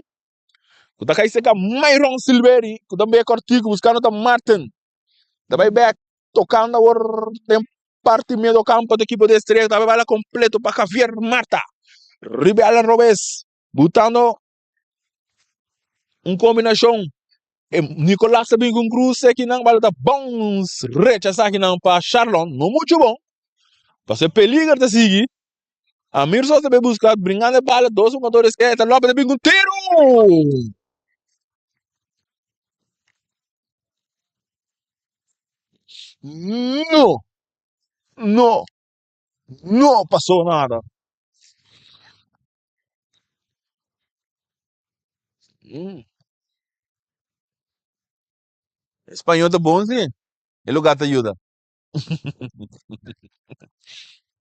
Ku ta kai seka Myron Silveri, ku ta bek Ortigo, buskando ta Martin. Ta bai bek, tokando awor den parti medio kampo di ekipo di Estrella, ta bai bala kompleto pa Javier Marta. Riba ala robes, butando un kombinashon. E Nicolas ta bin ku un kruse akinan, bala ta bounce, rechasá akinan pa Sharlon, no muchu bon. Pasobra e peliger ta sigui. Amir Sosa ta busca bringando e bala, dos jugadores que ta Lopez ta bin cu tiro! No! No! No pasó nada. Mm. Español ta bon, sí. E lugar ta yuda.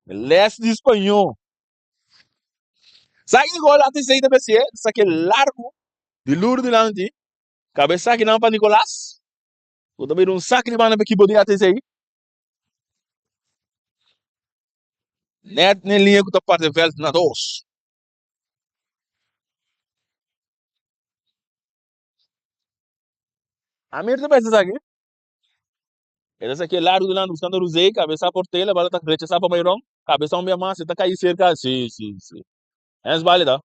Les di spañó. Sa ki gol antes ei ta besi, sa ke largu di lur dilanti. Kabesa ki nan pa Nicolas. Ku ta bira un sak di banda pa ekipo di ATC. Net na e liña ku ta parti vèlt na dos. Amir ta besi esaki. E ta saké largu dilanti buskando Ruzé, kabesa Portela, bala ta rechasá pa Mayron, kabesa un bia mas, e ta kai serka, si, si, si. Hens bali ta.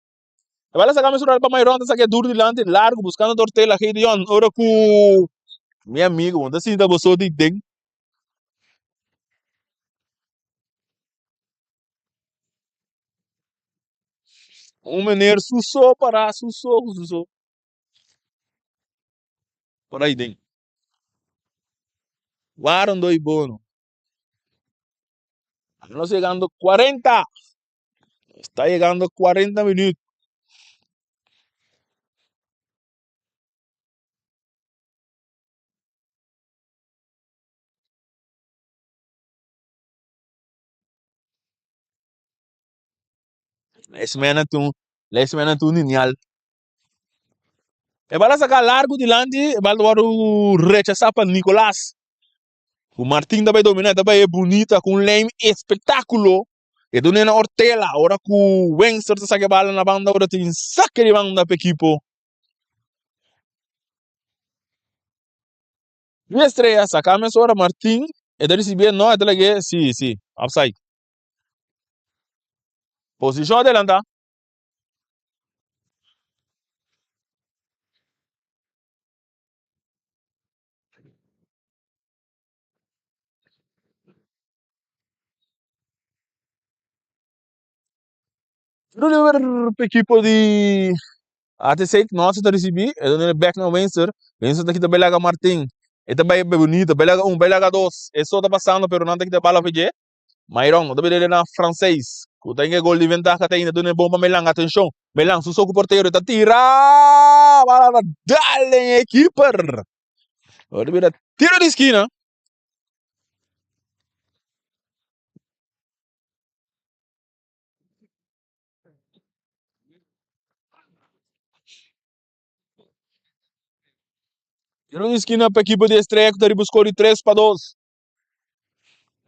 E bala saka mesun pa Mayron, ta saké duru dilanti, largu, buskando Tortela, Gideon, ora ku mi amigo, bo ta sinta bo so di den. Un meneer su so pará, su so ku su so. Por ahí den. Warendo y bono. Nos llegando 40. Está llegando 40 minutos. Lesmena tu, lesmena tu niñal. E bal a saka largu dilanti, e bal ta wòrdu rechasá pa Nicolas. Ku Martin ta bai dominá, ta bai e bunita ku un lem espektákulo. E dun'é na Ortela, ora ku Wenster ta saka e bala na banda, ora tin sake di banda pa ekipo. Di Estrella saka mesora Martin, e ta risibié, no, e ta lag'é, si, si, offside. Posishon adelantá. Ekipo di ATC Norte ta risibi, e ta duna bek na Windsor, Windsor ta kita belaga Martin, e ta bai bonito, belaga un, belaga dos, e so ta pasando pero nan ta kita bala fidje. Mayron, no ta bira na franseis. Ku ta e gol di ventaha ta ainda duna e bon pa Melan. Atenshon, Melan su so ku portero ta tira! Bala ta dal den e keeper. Ora bira tiro di skina. Tiro di skina pa ekipo di Estrella ku ta riba skor di 3-2.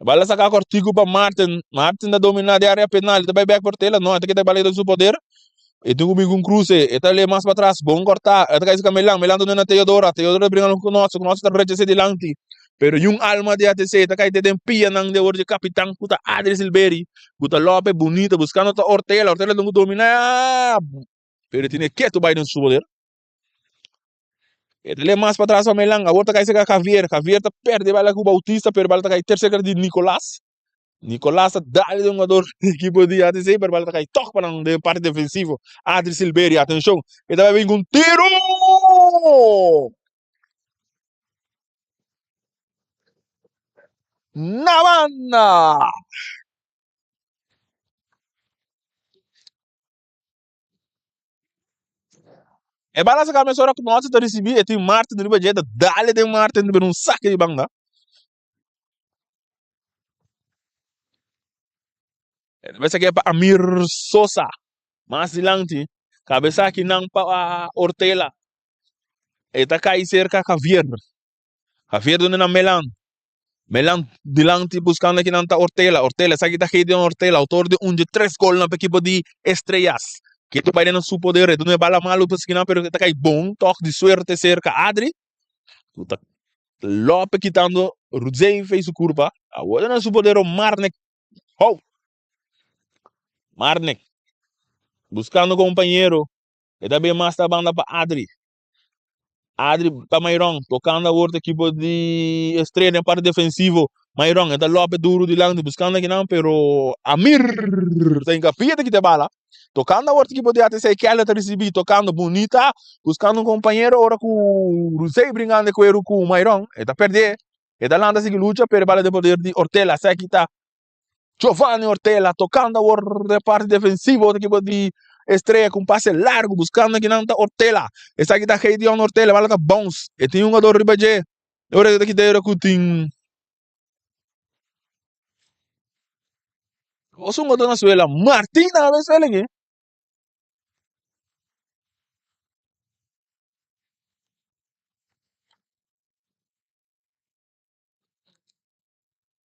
E bala saka kortiku pa Martin. Martin ta dominá di área penal. E ta bai bèk pa Ortela. No, e ta kita e bala den su poder. E tin ku bin ku un kruse. E ta lei mas pa tras. Bon kòrtá. E ta kai serka Melan. Melan ta duna na Teodora. Teodora ta bringa ku Knotso. Knotso ta rechas'é dilanti. Pero yun alma di ATC ta kai te den pianan di awor dje kapitan ku ta Adri Silberi. Ku ta lòp'e bunita buskando ta Ortela. Ortela tin ku dominá. Pero e tene ketu bai den su poder. E ta lei mas pa tras pa Melan. Awor ta kai serka Javier. Javier ta perde bala ku Bautista, pero bala ta kai ter serka di Nicolas. Nicolas ta dale den hungador di ekipo di ATC, pero bala ta kai tòg pa nan den parti defensivo. Adri Silverio, atenshon, e ta bai bin ku un tiro! Na banda! E bala saka mesora ku Notse ta risibí, e tin Martin riba dje, ta dale den Martin riba un sake di banda. E ta mester ke pa Amir Sosa, mas dilanti, kabesa akinan pa Ortela. E ta kai serka Javier. Javier duna na Melan. Melan dilanti buscando kinan ta Ortela. Ortela, esaki ta Gideon Ortela, autor di un dje tres golnan pa ekipo di Estrellas. Ketu bai den su poder, e duna e bala malo pa kinan, pero e ta kai bon tog di suerte cerca Adri. Ku ta Lope kitando Rudzey fei su curpa. Awor den su poder Marnek. Ho! Marnek buscando compañero. E ta bin mas ta banda pa Adri. Adri pa Mayron, tocando awor ta equipo di Estrella den parte defensivo. Mayron e ta lope duro dilanti buscando akinan pero Amir ta hincapia ta kita e bala. Tocando awor ta equipo di ATC Keller ta ricibi tocando bunita buscando un compañero ora cu Rusey bringando e cuero cu Mayron e ta perde e ta lanta sigui lucha pero e bala den poder di Ortela esaki ta Giovanni Ortela tocando awor den parte defensivo di equipo di Estrella cu un pase largo buscando kinan ta Ortela. Esaki ta Gideon Ortela, bala ta bounce. E tin un jugador riba dje. Ora ta kita era cu tin Os un jugador na suela. Martin na Venezuela aquí.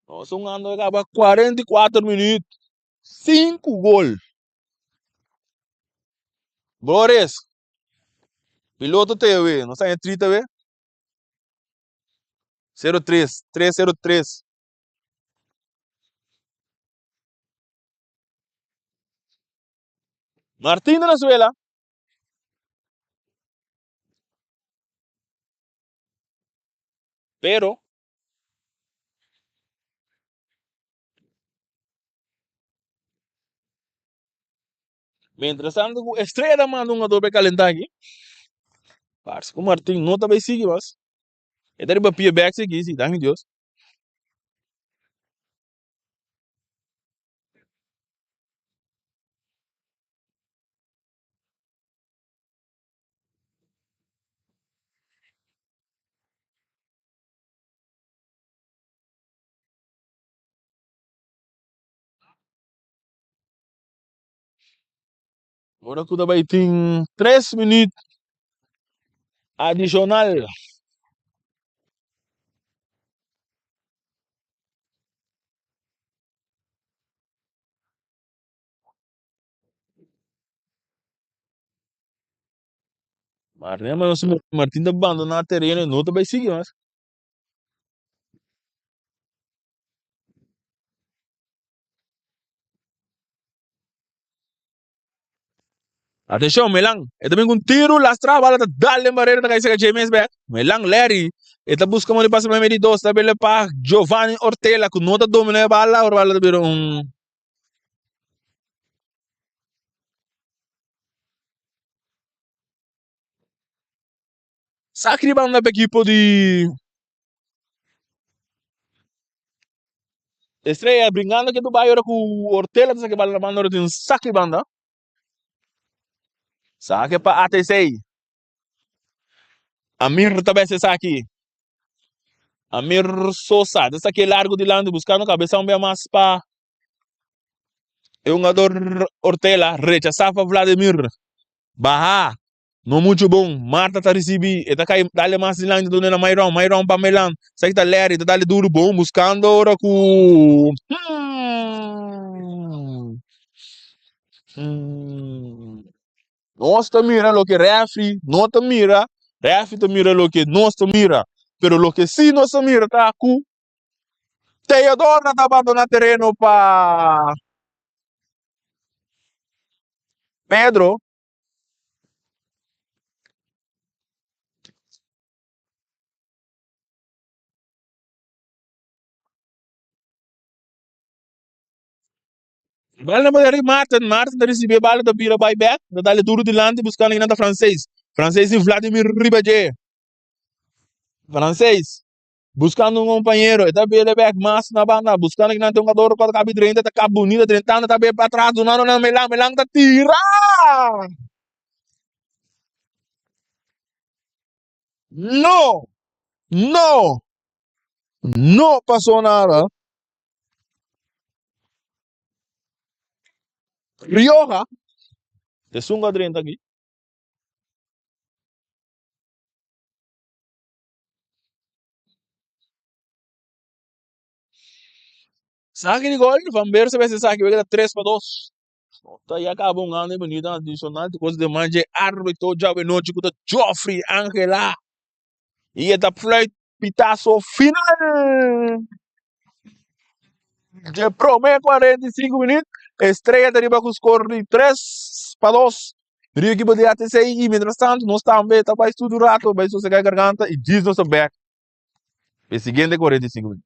Nos hungando a caba 44 minuut. 5 gol. Boris. Piloto TV. Nos ta 3 TV. 03. 303. Martín de Venezuela. Pero mientras tanto ku Estrella ta manda un adobe kalentá aki, parse ku Martin no ta bai sigui mas. E ta riba pia bèk sigui, si, danki Dios. Ora ku ta bai tin tres minüt adishonal. Martin ta bandoná tereno e no ta bai sigui mas. Atenshon, Melan. E ta bin ku un tiru, lastra, bala ta dal den barera, ta kai seka James bek. Melan, Larry, e ta buska modo di pasa meimei di dos, ta bele pa Giovanni Ortela ku no ta domina e bala, ora bala ta bira un Saki di banda pa ekipo di Estrella bringando ke Dubai ora ku Ortela ta saki bala na banda ora tin saki di banda. Saki pa ATC. Amir ta bese saki. Amir Sosa ta saki largo dilanti buscando cabeza un bia mas pa e hungador Ortela rechasa pa Vladimir. Baha. No mucho bon. Marta ta ricibi. E ta cay dale mas dilanti duna na Myron. Myron pa Melan. Esaki ta Larry. Ta dale duro bon buscando ora cu hmm. Hmm. Nos ta mira loke refri no ta mira. Refri ta mira loke nos ta mira. Pero loke si nos ta mira ta cu Theodor ta abandona tereno pa Pedro. Bala na poder di Martin. Martin ta recibi e bala ta bira bai back. Ta dale duro dilanti buscando kinan ta Francés. Francés y Vladimir riba dje. Francés buscando un compañero. E ta bira back mas na banda. Buscando kinan ta un jugador cu ta cabi drenta. Ta cab bunita drentando. Ta bay pa atras dunando na Melan. Melan ta tira! No! No! No pasó nada. Rioja, esun ku a drenta aki. Saki di gol, Van Beers a mester saki, wega ta 3-2. Ta ya kaba un anda e minuto adicional, kos de manje arbitro djawe nochi ku ta Geoffrey Angela. Y e ta fluit pitazo final dje prome 45 minuut. Estrella ta riba ku score di 3-2. Riba ekipo di ATC y mientras tanto nos tambe ta bai studio rato, bai sosega e garganta y djis nos ta bek e siguiente 45 minuut.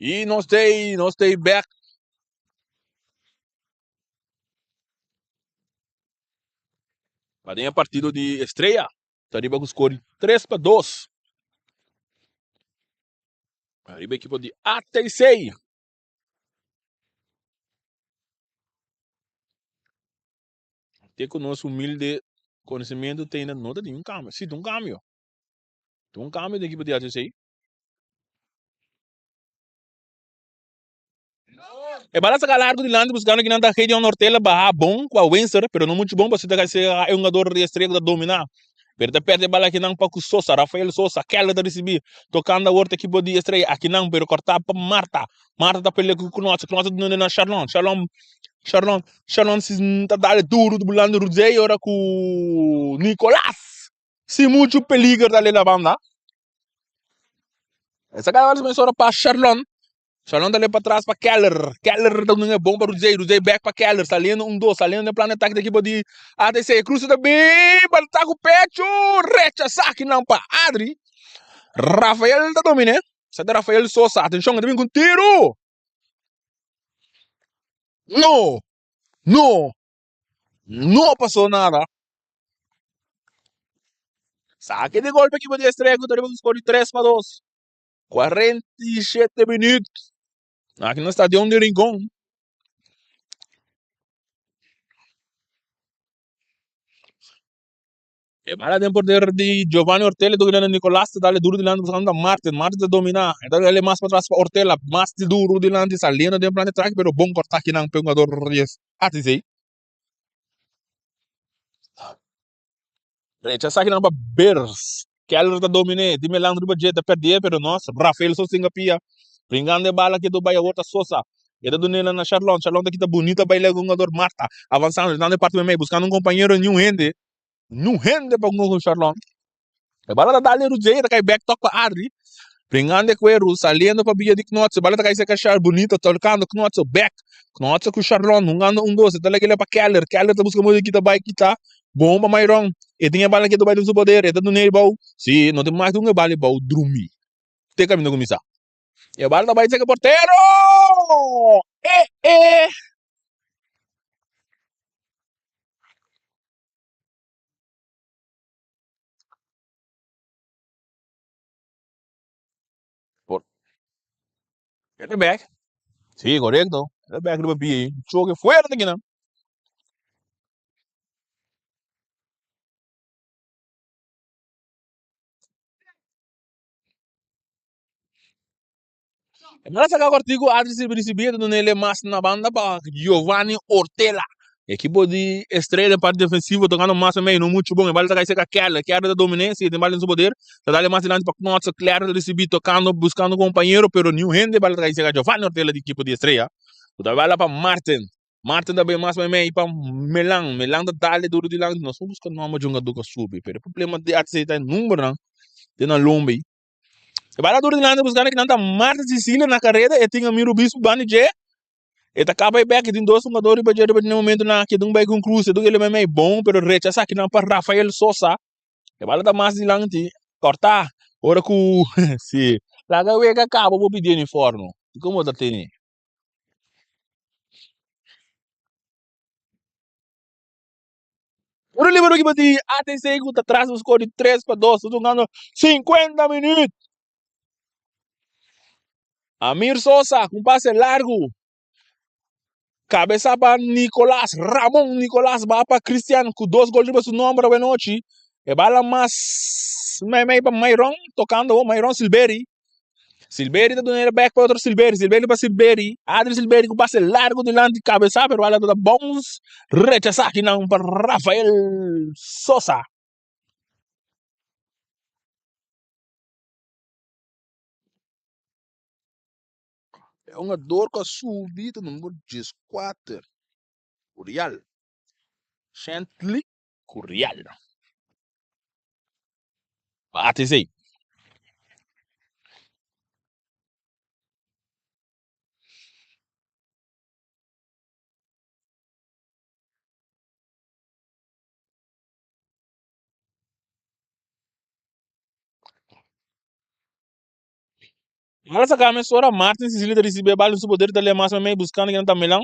I nos tei, nos tei bek. Pa den e partido di Estrella. Ta riba ku skor di 3-2. Riba ekipo di ATC. Te ku nos humilde konosementu te ainda no ta tin un kambio. Si, tin un kambio. Tin un kambio den ekipo di ATC. E bala saka largu dilanti buskando kinan ta Gideon Ortela baha bon ku a Windsor pero no muchu bon pasobra ta kai e hungador di Estrella ku ta domina. Pero ta perde e bala akinan pa ku Sosa, Rafael Sosa, Keller ta risibi tokando awor ta ekipo di Estrella akinan pero korta pa Marta. Marta ta pelea ku Knotse, Knotse ta duna na Sharlon, Sharlon, Sharlon, Sharlon si ta dale duru bulando Rudzey ora ku Nicolas sin muchu peliger ta le na banda. Esa kada bes ora pa Sharlon. Shalom ta lep patras pa Keller. Keller ta duna e bon pa Ruzey. Ruzey back pa Keller. Saliendo un dos. Saliendo den plan de ataque di ekipo di ATC. Cruce ta bin. Bal ta ku pecho. Rechasa kinan pa Adri. Rafael ta domine. Sa ta Rafael Sosa. Atenshon, e ta bin ku un tiro. No! No! No pasó nada. Saque di golpe ekipo di Estrella ku ta riba un score di 3-2. 47 minuut. Aki na stadion di Rincon. E bala den poder di Giovanni Ortela toca na Nicolas ta dale duro dilanti buscando Martin. Martin ta domina. E ta dale mas patras pa Ortela. Mas di duro dilanti saliendo den plan de ataque pero bon corta akinan pe jugador di ATC. Recha esaki nan pa Bears. Keller ta dominé. Di Melan riba dje ta perdé pero nos Rafael sosten a pia. Bringando e bala ke do bai awor ta Sosa. E ta dun'é na Sharlon. Sharlon ta kita bunita baila ku hungador Marta. Avansando dando e parti meimei buskando un kompañero niun hende. Niun hende pa hunga ku Sharlon. E bala ta dal e Ruzé ta kai bek tok pa Adri. Bringando e kueru saliendo pa bia di Knotse. Bala ta kai serka Shar bunita tokando Knotse bek. Knotse ku Sharlon hungando un dos. E ta lag'e pa Keller. Keller ta buska modo di kita bai kita. Bon pa Myron. E tin e bala ketu bai den su poder. E ta dun'é e bou. Si, no tin mas ku un e bala e bou drumi. Te kaminda kuminsá. E bala ta bai serka portero! E e! Por. E ta bek. Si, korekto. E ta bek riba pia ei. Choke fuerte kinan. E manda saka kortiku Adri sirbi risibí e ta duna el mas na banda pa Giovanni Ortela. Ekipo di Estrella den parti defensivo tokando mas o menos no muchu bon. E bala ta kai serka Keller. Keller ta dominé, si e tin bala den su poder. Ta dale mas dilanti pa Knotse. Keller ta risibí tokando, buskando kompañero, pero niun hende. E bala ta kai serka Giovanni Ortela di ekipo di Estrella. Ku ta bala pa Martin. Martin ta bay mas meimei pa Melan. Melan ta dale duru dilanti. Nos no buska nomber di hungadó ku a subi, pero e problema di ATC ta e numbernan den nan lombi. E bala duru dilanti buskando kinan ta Martin Cecilia na kareda. E tin Amir Obispo banda dje. E ta kaba e bek. E tin dos hungadó riba dje riba dje na momentonan aki. E dun bay ku un krus. E dun ele meimei bon, pero rechasa kinan pa Rafael Sosa. E bala ta mas dilanti. Kòrtá ora ku si laga wega kaba bo pidi uniforme. Dikon bo ta tene? Uro libero ki bati ATC ku ta tras un score di 3-2. Ta jugando 50 minuut. Amir Sosa ku un pase largu. Kabesa pa Nicolas. Ramon Nicolas ba pa Christian ku dos gol riba su nomber awenochi. E bala mas meimei pa Myron tokando Myron Silveri. Silveri ta duna el bek pa otro Silveri. Silveri pa Silveri. Adri Silveri ku pase largu dilanti kabesa pero bala ta bounce. Rechasa akinan pa Rafael Sosa. E hungador ku a subi ta number 14, Curial. Shentley Curial. Pa ATC. Bala saca mesora, Martin Cecilia ta ricibi e bal den su poder ta lea mas mei buscando kinan ta Milan.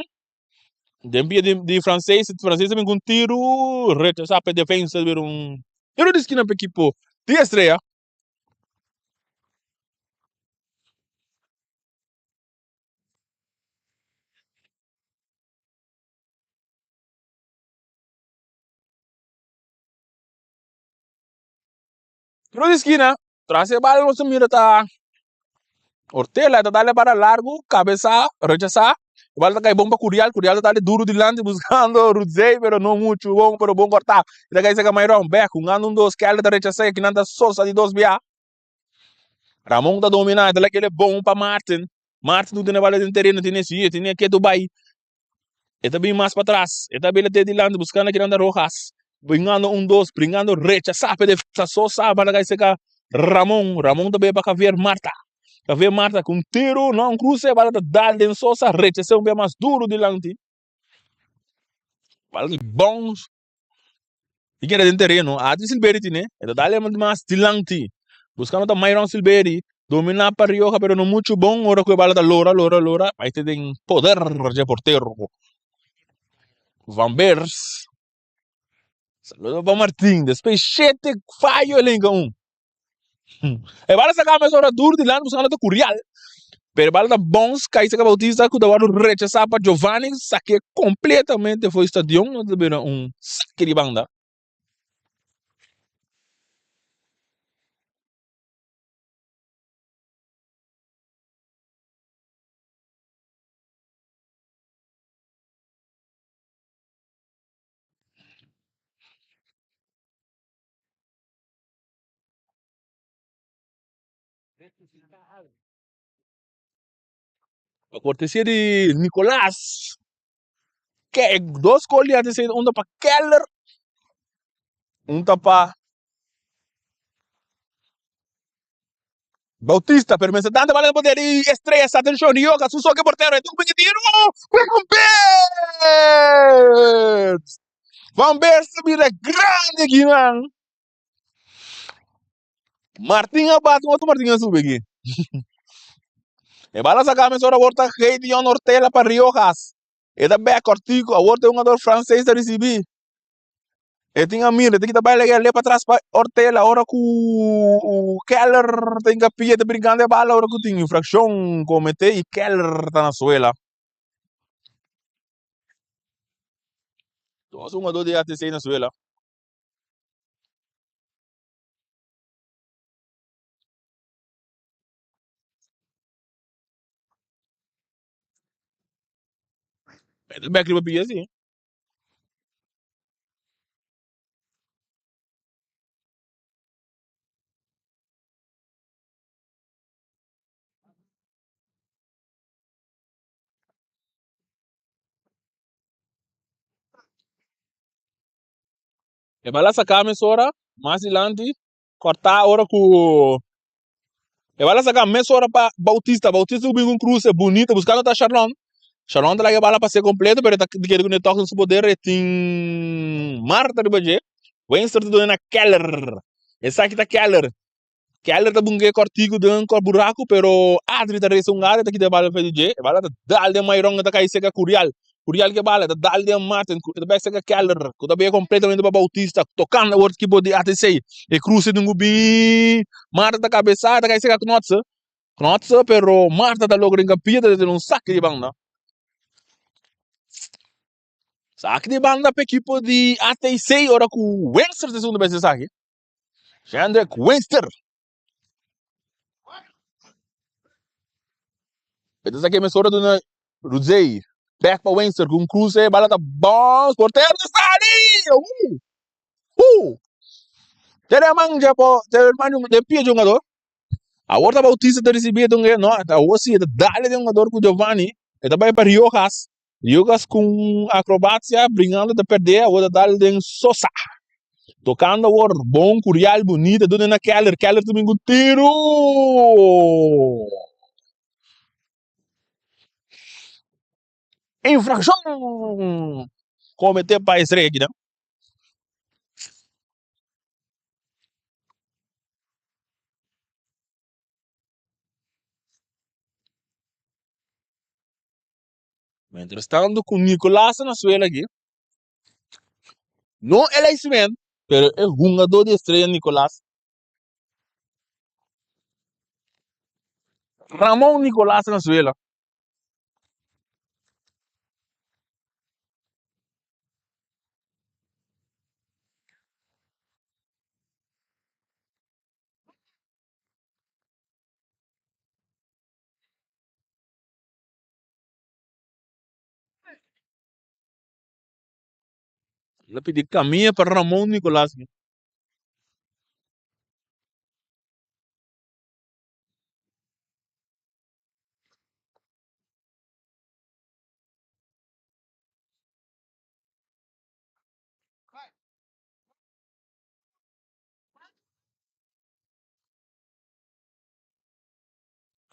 Den pia di Frances, Frances ta bin cu un tiro, rechasa pa e defensa bira un tiro di skina pa ekipo di Estrella. Tiro di skina, tras e bal nos ta mira ta Ortela ta dale para largo, cabeza, rechasa. E bal ta cay bon pa Curial, Curial ta dale duro dilanti buscando Rudzey, pero no mucho bon, pero bon corta. E ta cay cerca Mayron, bek, hungando un dos, Keller ta rechasa y akinan ta Sosa di dos bia. Ramon ta domina, e ta laga kele bon pa Martin. Martin ta tene bal den tereno, tene si, tene ketu bay. E ta bin mas patras, e ta bira te dilanti buscando kinan ta Rojas. Bringando un dos, bringando rechasa pe defensa Sosa bala kai seka Ramon. Ramon ta bay pa Javier Marta. Javier Marta cu un tiro, no un cruce, bala ta dal den Sosa, rechasa un bia mas duro dilanti. Bala di bounce y keda den tereno. Adri Silveri tine, e ta dal mas dilanti. Buscando ta Myron Silveri, domina pa Rioja pero no mucho bon ora cu e bala ta lora, lora, lora. Bay te den poder dje portero Van Beers. Saludo pa Martin. Despues shete fallo el hinca un. E bala saca mesora duro dilanti buscando ta Curial. Pero e bala ta bounce cay saca Bautista cu ta wordo rechasa pa Giovanni. Saque completamente for stadion. No ta bira un saque di banda. Pa cortesia di Nicolas. Ke dos gol di ATC, un ta pa Keller, un ta pa Bautista, pero mester tanta bala na poder y Estrella sa atención, Rioja, su soke portero, e un tiro, Van Beers! Van Beers ta bira grande aquí, man. Martin a bate, otro Martin a sube aquí. E bala saca mesora awor ta Gideon Ortela pa Riojas. E ta bek cortico, awor ta un jugador francés ta ricibi. E tin a mira, e ta bai laga le patras pa Ortela ora cu Keller ta hincapia, ta brincando e bala ora cu tin infraccion comete y Keller ta na suela. Dos jugador di ATC na suela. E ta bek riba pia si. E bala saca mesora mas dilanti corta ora cu E bala saca mesora pa Bautista. Bautista cu bin cu un cruce bunito buscando ta Sharlon. Sharlon ta laga e bala pase completo pero e ta kere cu ne toque den su poder. E tin Marta riba dje. Weinster ta duna na Keller. Esaki ta Keller. Keller ta bunga e cortico den cor buraco pero Adri ta reza un gara e ta kita e bala fe di dje. E bala ta dal den Mayron e ta cay seca Curial. Curial ke bala ta dal den Martin e ta bay seca Keller cu ta bay completamente pa Bautista tocando awor ekipo di ATC. E cruce tin cu bin Marta ta cabeza ta cay seca Knotse. Knotse pero Marta ta logra hinca pia ta den un saque di banda. Saque di banda pa ekipo di ATC ora cu Wenster ta segundo bes esaki. Jendrik Wenster. E ta saki mesora duna Rudzey. Back pa Wenster ku un cruce. Bala ta bounce. Portero ta sali! Tere man dje po, tere man den pia dje hungador. Awor ta Bautista ta ricibi e dunga no, awor si e ta dale den hungador ku Giovanni. E ta bai pa Riojas. Riojas ku un acrobacia bringando ta perde awor ta dale den Sosa. Tocando awor bon Curial bunita duna na Keller. Keller ta bin ku tiro! Infraccion comete pa Estrella aki nan. Mientras tanto ku Nicolas na suela aki, no el Iceman, pero e hungadó di Estrella Nicolas, Ramon Nicolas na suela. El a pidi camia pa Ramon Nicolas.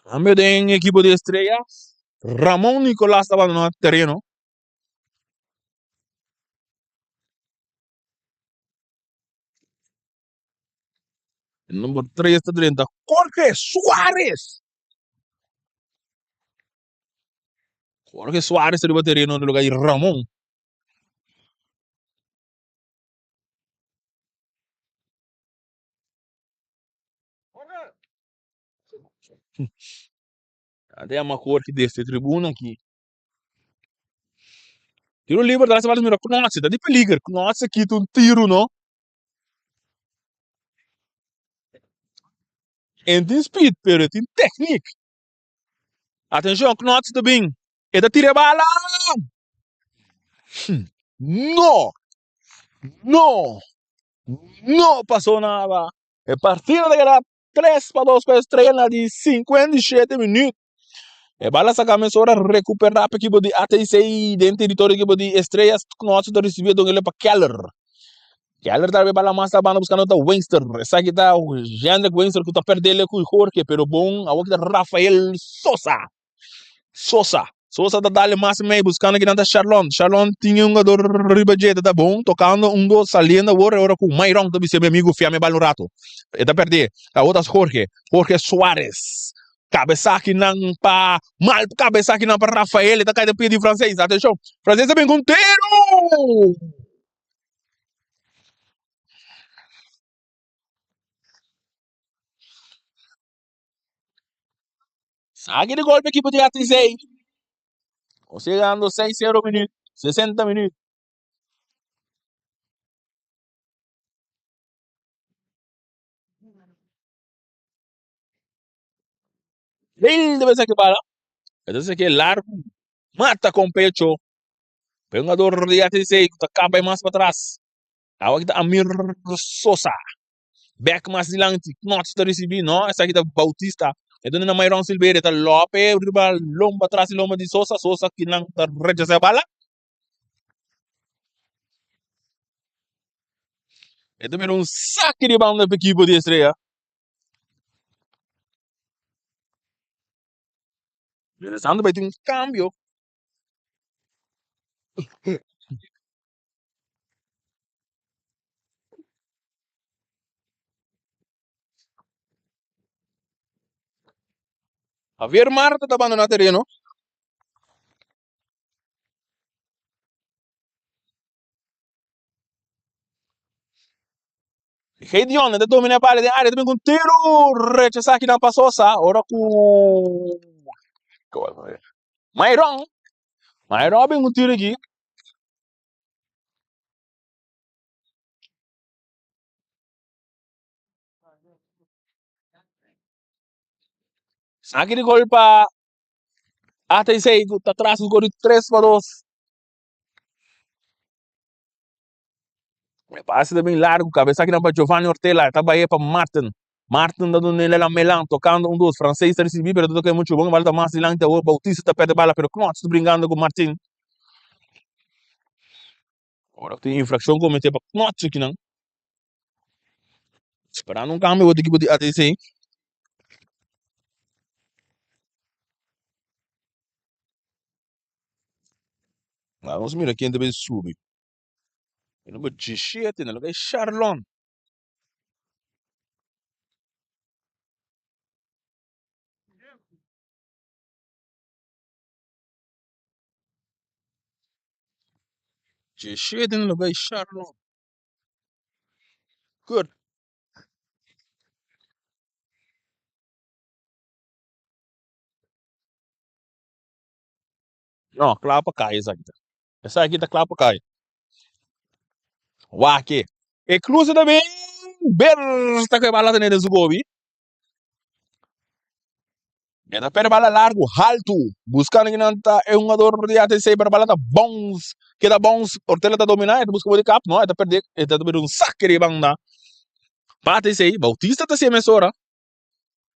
Cambio den equipo di Estrella. Ramon Nicolas ta abandona terreno. Number 3 ta drenta Jorge Suarez. Jorge Suarez riba terreno na lugar di Ramon. Ate ama Jorge desde tribuna aki. Tiro liber ta haci mira Knotse ta di peliger. Knotse kita un tiro no. En tin speed pero e tin techniek. Atencion Knotse ta bin. E ta tira e bala. No! No! No pasó nada. E partido ta keda 3-2 pa Estrella na di 57 minuut. E bala saca mesora recupera pa equipo di ATC den territorio equipo di Estrellas. Knotse ta recibi e dongele pa Keller. Keller ta bala mas ta banda buscando ta Wingster. Esaki ta Jendrik Wingster cu ta perdele cu Jorge pero bon awor ta Rafael Sosa. Sosa. Sosa ta dale mas mei buscando kinan ta Sharlon. Sharlon tin un jugador riba dje, ta bon tocando un dos saliendo awor e ora cu Mayron ta bisa mi amigo fia mi bal un rato. E ta perde. Awor ta Jorge. Jorge Suarez. Cabeza kinan pa mal cabeza kinan pa Rafael. E ta cay den pie di Francés. Atencion. Francés ta bin cu un tiro. Saki di golpe equipo di ATC. Nos llegando 6-0 minuut, 60 minuut. Lil debe ser que bala. Entonces que largo. Mata con pecho. Pero un jugador de ATC que acaba más para atrás. Ahora está Amir Sosa. Bek mas dilanti, Knots ta risibí, no, esaki ta Bautista. E duna na Myron Silveria, ta Lope riba lomba tras di lomba di Sosa, Sosa kinan ta rechasá e bala. E ta bira un saki di banda pa ekipo di Estrella. Mientras bai tin un cambio. Javier Marta ta abandoná tereno. Gideon ta domina e bala den área, ta bin ku un tiru, rechasá kinan pa Sosa, ora ku Mayron, Mayron a bin ku un tiru aki. Saki di gol pa ATC ku ta tras ku gol di 3-2. E pase ta bin largo, cabeza aki pa Giovanni Ortela, ta bai pa Martin. Martin ta duna el a Melan, tocando un dos. Francés ta ricibi, pero ta toca mucho bon. Bala ta mas dilanti awor. Bautista ta perde bala, pero Knots ta bringando cu Martin. Ora tin infraccion comete pa Knots aki nan. Esperando un cambio bo equipo di ATC. Vamos mira ken ta bay subi. E number 17 na lugar di Sharlon. 17 na lugar Sharlon. Good. No, kla pa kai esaki ta. Esaki ta kla pa kai. Wak-e. E cruce ta bin. Berta ku e bala ta nete su gobi. E ta perde bala largu, haltu. Buscando kinan ta e hungador di ATC, pero bala ta bounce. Keda bounce. Ortela ta domina, e ta busca bo di kap. No, e ta perde, e ta bira un saque di banda. Pa ATC, Bautista ta haci e mesora.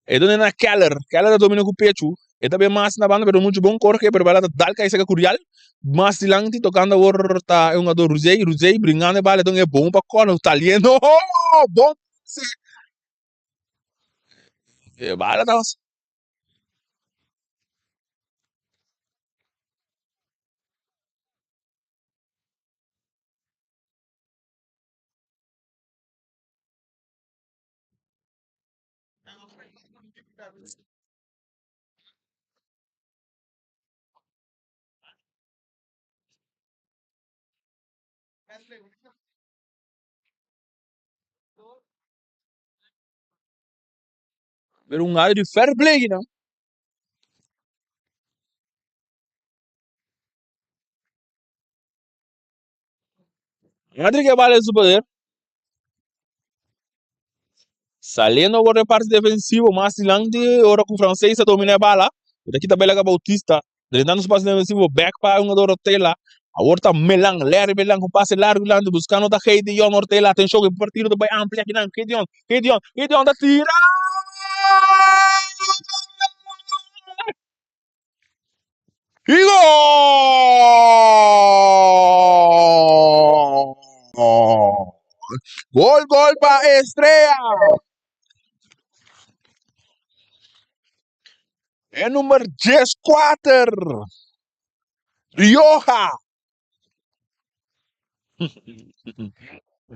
E done na Keller. Keller ta domina ku pechu. E ta bin mas na banda, pero muchu bon korke, pero bala ta dal kai seka Curial. Mas dilanti, tokando awor ta e hungador Ruzey. Ruzey bringando e bala, e bon pa kòrner, saliendo. Oh, bon pase. E bala ta Pero un área di fair play nan. Madrid que vale su poder. Saliendo por de parte defensivo mas dilanti ora cu Francés a domina e bala. E ta kita bela Bautista. Drentando su pase defensivo back pa un jugador Ortela. Awor ta Melan, Larry Melan con pase largo dilanti buscando ta Gideon Ortela. Atencion e partido ta bay amplia akinan. Gideon, Gideon, Gideon ta tira! Y gol! Gol, gol pa Estrella! E number 14, Rioja.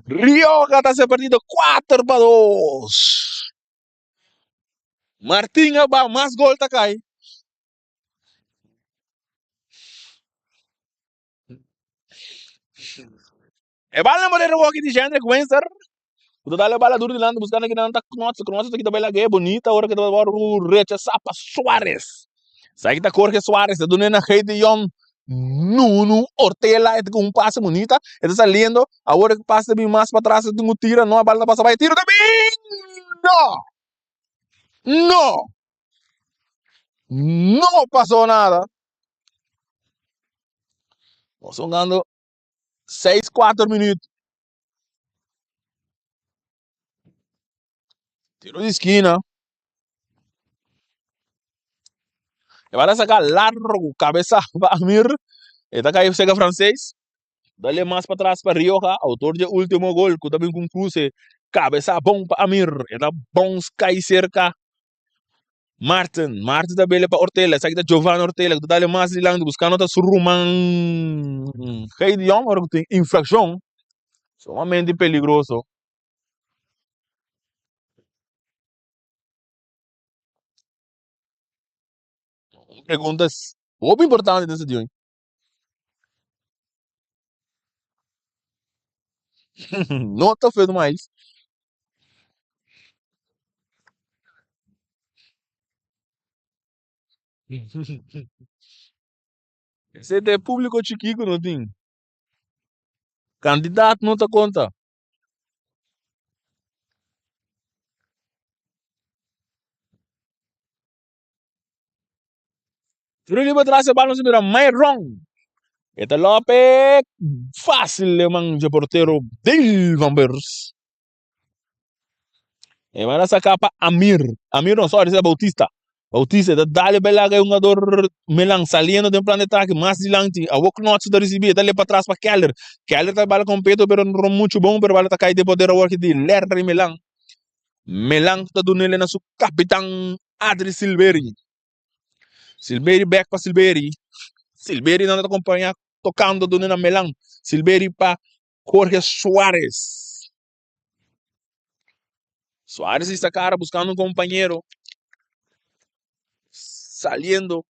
Rioja ta se partido 4-2. Martin a ba mas gol ta kai. E bala na morera woki di Jendrik Winster. Ku ta dale bala duro dilanti buscando ki nan ta Knots. Knots ta kita bela ge bonita ora ki ta wòrdu rechasá pa Suarez. Sa ki ta Jorge Suarez ta duna na Gideon Nunu Ortela e ta ku un pase bonita e ta saliendo awor e pase ta bin mas patras e tin ku tira no e bala ta pasa bai tiro ta bin no no no pasó nada nos hungando seis kuater minuut Tiro di skina. E bala saca largo, cabeza pa Amir. E ta cai sega francés. Dale mas pa atrás pa Rioja, autor de último gol, cu ta bin cu un cruce. Cabeza bon pa Amir. E ta bounce cai cerca Martin. Martin ta bele pa Ortela. Esaki ta Giovanni Ortela, cu ta dale mas dilanti, buscando ta su ruman Gideon, ora cu tin infraccion. Sumamente peligroso. Un pregunta hopi importante den sentido. No ta fetu mais. Esei ta e públiko chikí ku no tin. Kandidat no ta konta. Tiro libre tras e bal nos mira Myron. E ta lope fácil e man dje portero Dale van Beurs. E man a saca pa Amir. Amir no, sorry, ese Bautista. Bautista ta dale belaga e hungador Milan saliendo den plan de ataque mas dilanti. Awo Knots ta ricibi, e ta le pa tras pa Keller. Keller ta bala con peto pero no mucho bon, pero bala ta cay den poder awor di Lerry Milan. Milan ta dunele na su capitan Adri Silveri. Silveri back pa Silveri. Silveri nan ta acompaña tocando dune na Milan. Silveri pa Jorge Suarez. Suarez está cara buscando un compañero. Saliendo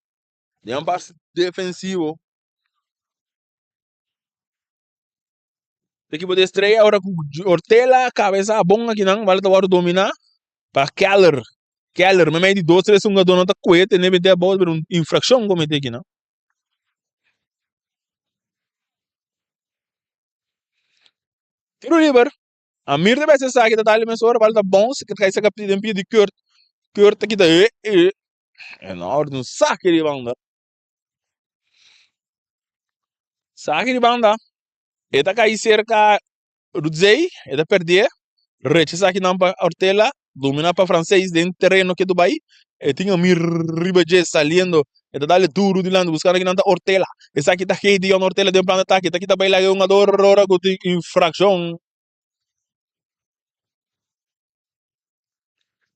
de un pase defensivo. Ekipo di Estrella ora ku Ortela kabesa bon akinan bala ta wòrdu dominá pa Keller. Keller meimei di dos tres hungadónan ta kue tene bente abou pero un infrakshon kometí akinan. Tiro liber. Amir ta bes esaki ta dal mesora bala ta bounce ta kai saka den pia di Kurt. Kurt ta kita e e e no ora un saki di banda. Saki di banda. E ta kai serka Rudzey, e ta perdié. Recha esakinan pa Ortela, domina pa Franseis den tereno ke Dubai. E tin Amir riba dje saliendo. E ta dale duru dilanti buskando kinan ta Ortela. Esaki ta Gideon Ortela den plan di atake. Ta kita bai laga e hungador ora ku tin infrakshon.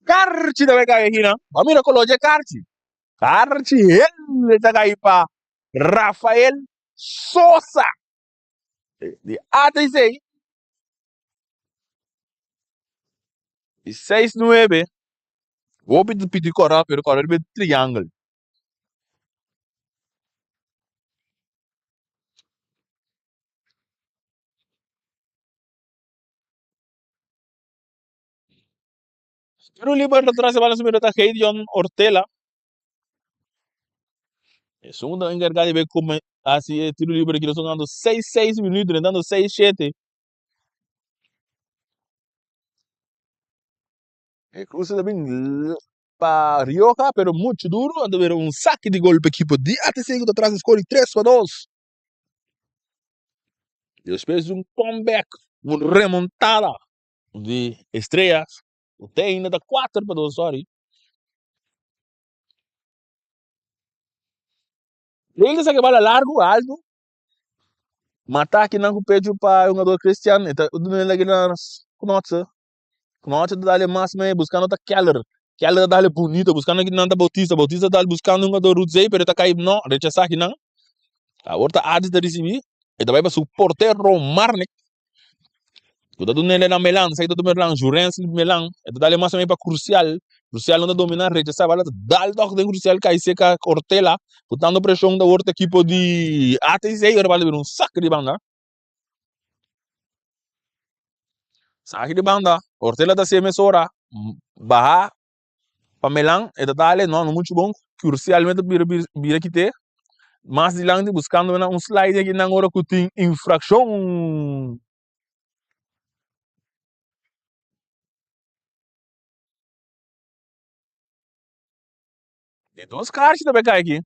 Karchi ta bai kai akinan. Bo a mira koló dje karchi. Karchi hel ta kai pa Rafael Sosa di ATC di 6-9. Hopi ta pidi kòrá pero kòrá riba e triangel. Tiro liber ta tras e bala su mira ta Gideon Ortela. Esun ta encarga di bay come haci e tiro liber aki. Nos ta jugando seis seis minuut, drentando seis shete. E cruce ta bin pa Rioja, pero mucho duro. Anto bira un saque di gol pa ekipo di ATC cu ta tras e score di 3-2. Despues di un comeback, un remontada di Estrellas, cu te ainda ta 4-2, sorry. Leila sa ke bala largo, alto. Mata akinan ku pecho pa e hungador Christian. E ta dun'el aki na Knotse. Knotse ta dale mas mei buskando ta Keller. Keller ta dale bunito buskando akinan ta Bautista. Bautista ta dale buskando hungador Rudzey pero e ta kai no rechasa akinan. Awor ta Adis ta risibi. E ta bai pa su portero Marnik. Ku ta dun'el na Melan. Esaki ta duna Melan. Jurens Melan. E ta dale mas mei pa Crucial. Crucial no ta domina rechasa bala ta dal tok den Crucial kai seka Ortela. Botando preshon ta word ekipo di ATC. Ora bala bira un sak di banda. Saki di banda. Ortela ta hasié mesora. Baha pa Melan. E ta dale. No, no muchu bon. Crucial mes ta bira bira kite. Mas dilanti buscando nan un slide aki nan ora cu tin infraccion. Di dos kaarchi ta bay cay aki.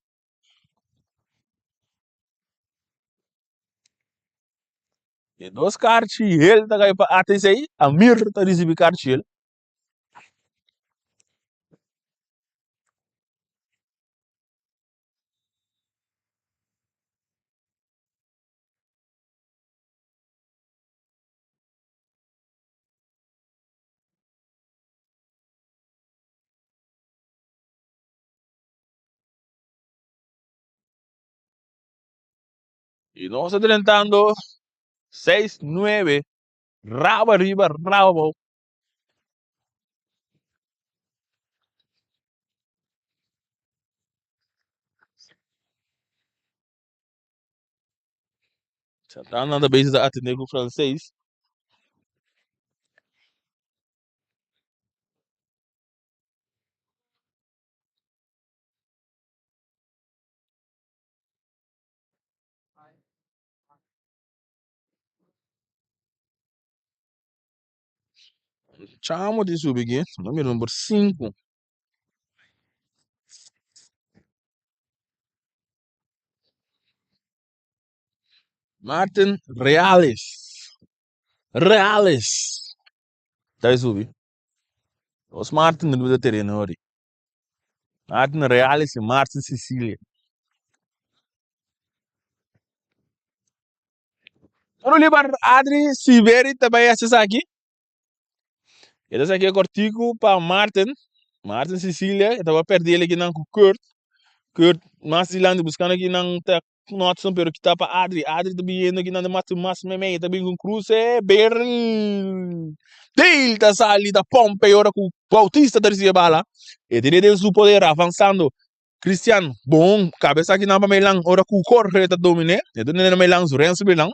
Di dos kaarchi hel ta cay pa ATC, Amir ta ricibi kaarchi hel. Y nos ta drentando seis nuebe rabo ariba rabo abou. Santana ta bezig ta atende ku Franseis. Chamo di subi aki, no mira number sinku. Martin Reales. Reales. Ta subi. Os Martin riba tereno ori. Martin Reales y Martin Sicilia. Toro liber Adri Siveri ta bai haci esaki. E ta saki e kortiku pa Martin. Martin Sicilia e taba perdi el akinan ku Kurt. Kurt mas dilanti buskando akinan ta Knotsen pero kita pa Adri. Adri ta biniendo akinan de mas mas meimei. E ta bin ku un kruse. Berl. Dale ta sali ta pompa e ora ku Bautista ta risibi e bala. E tene den su poder avansando. Cristian, bon, kabes akinan pa Melan ora ku Jorge ta dominé. E ta dominé na Melan, su Renzo Melan.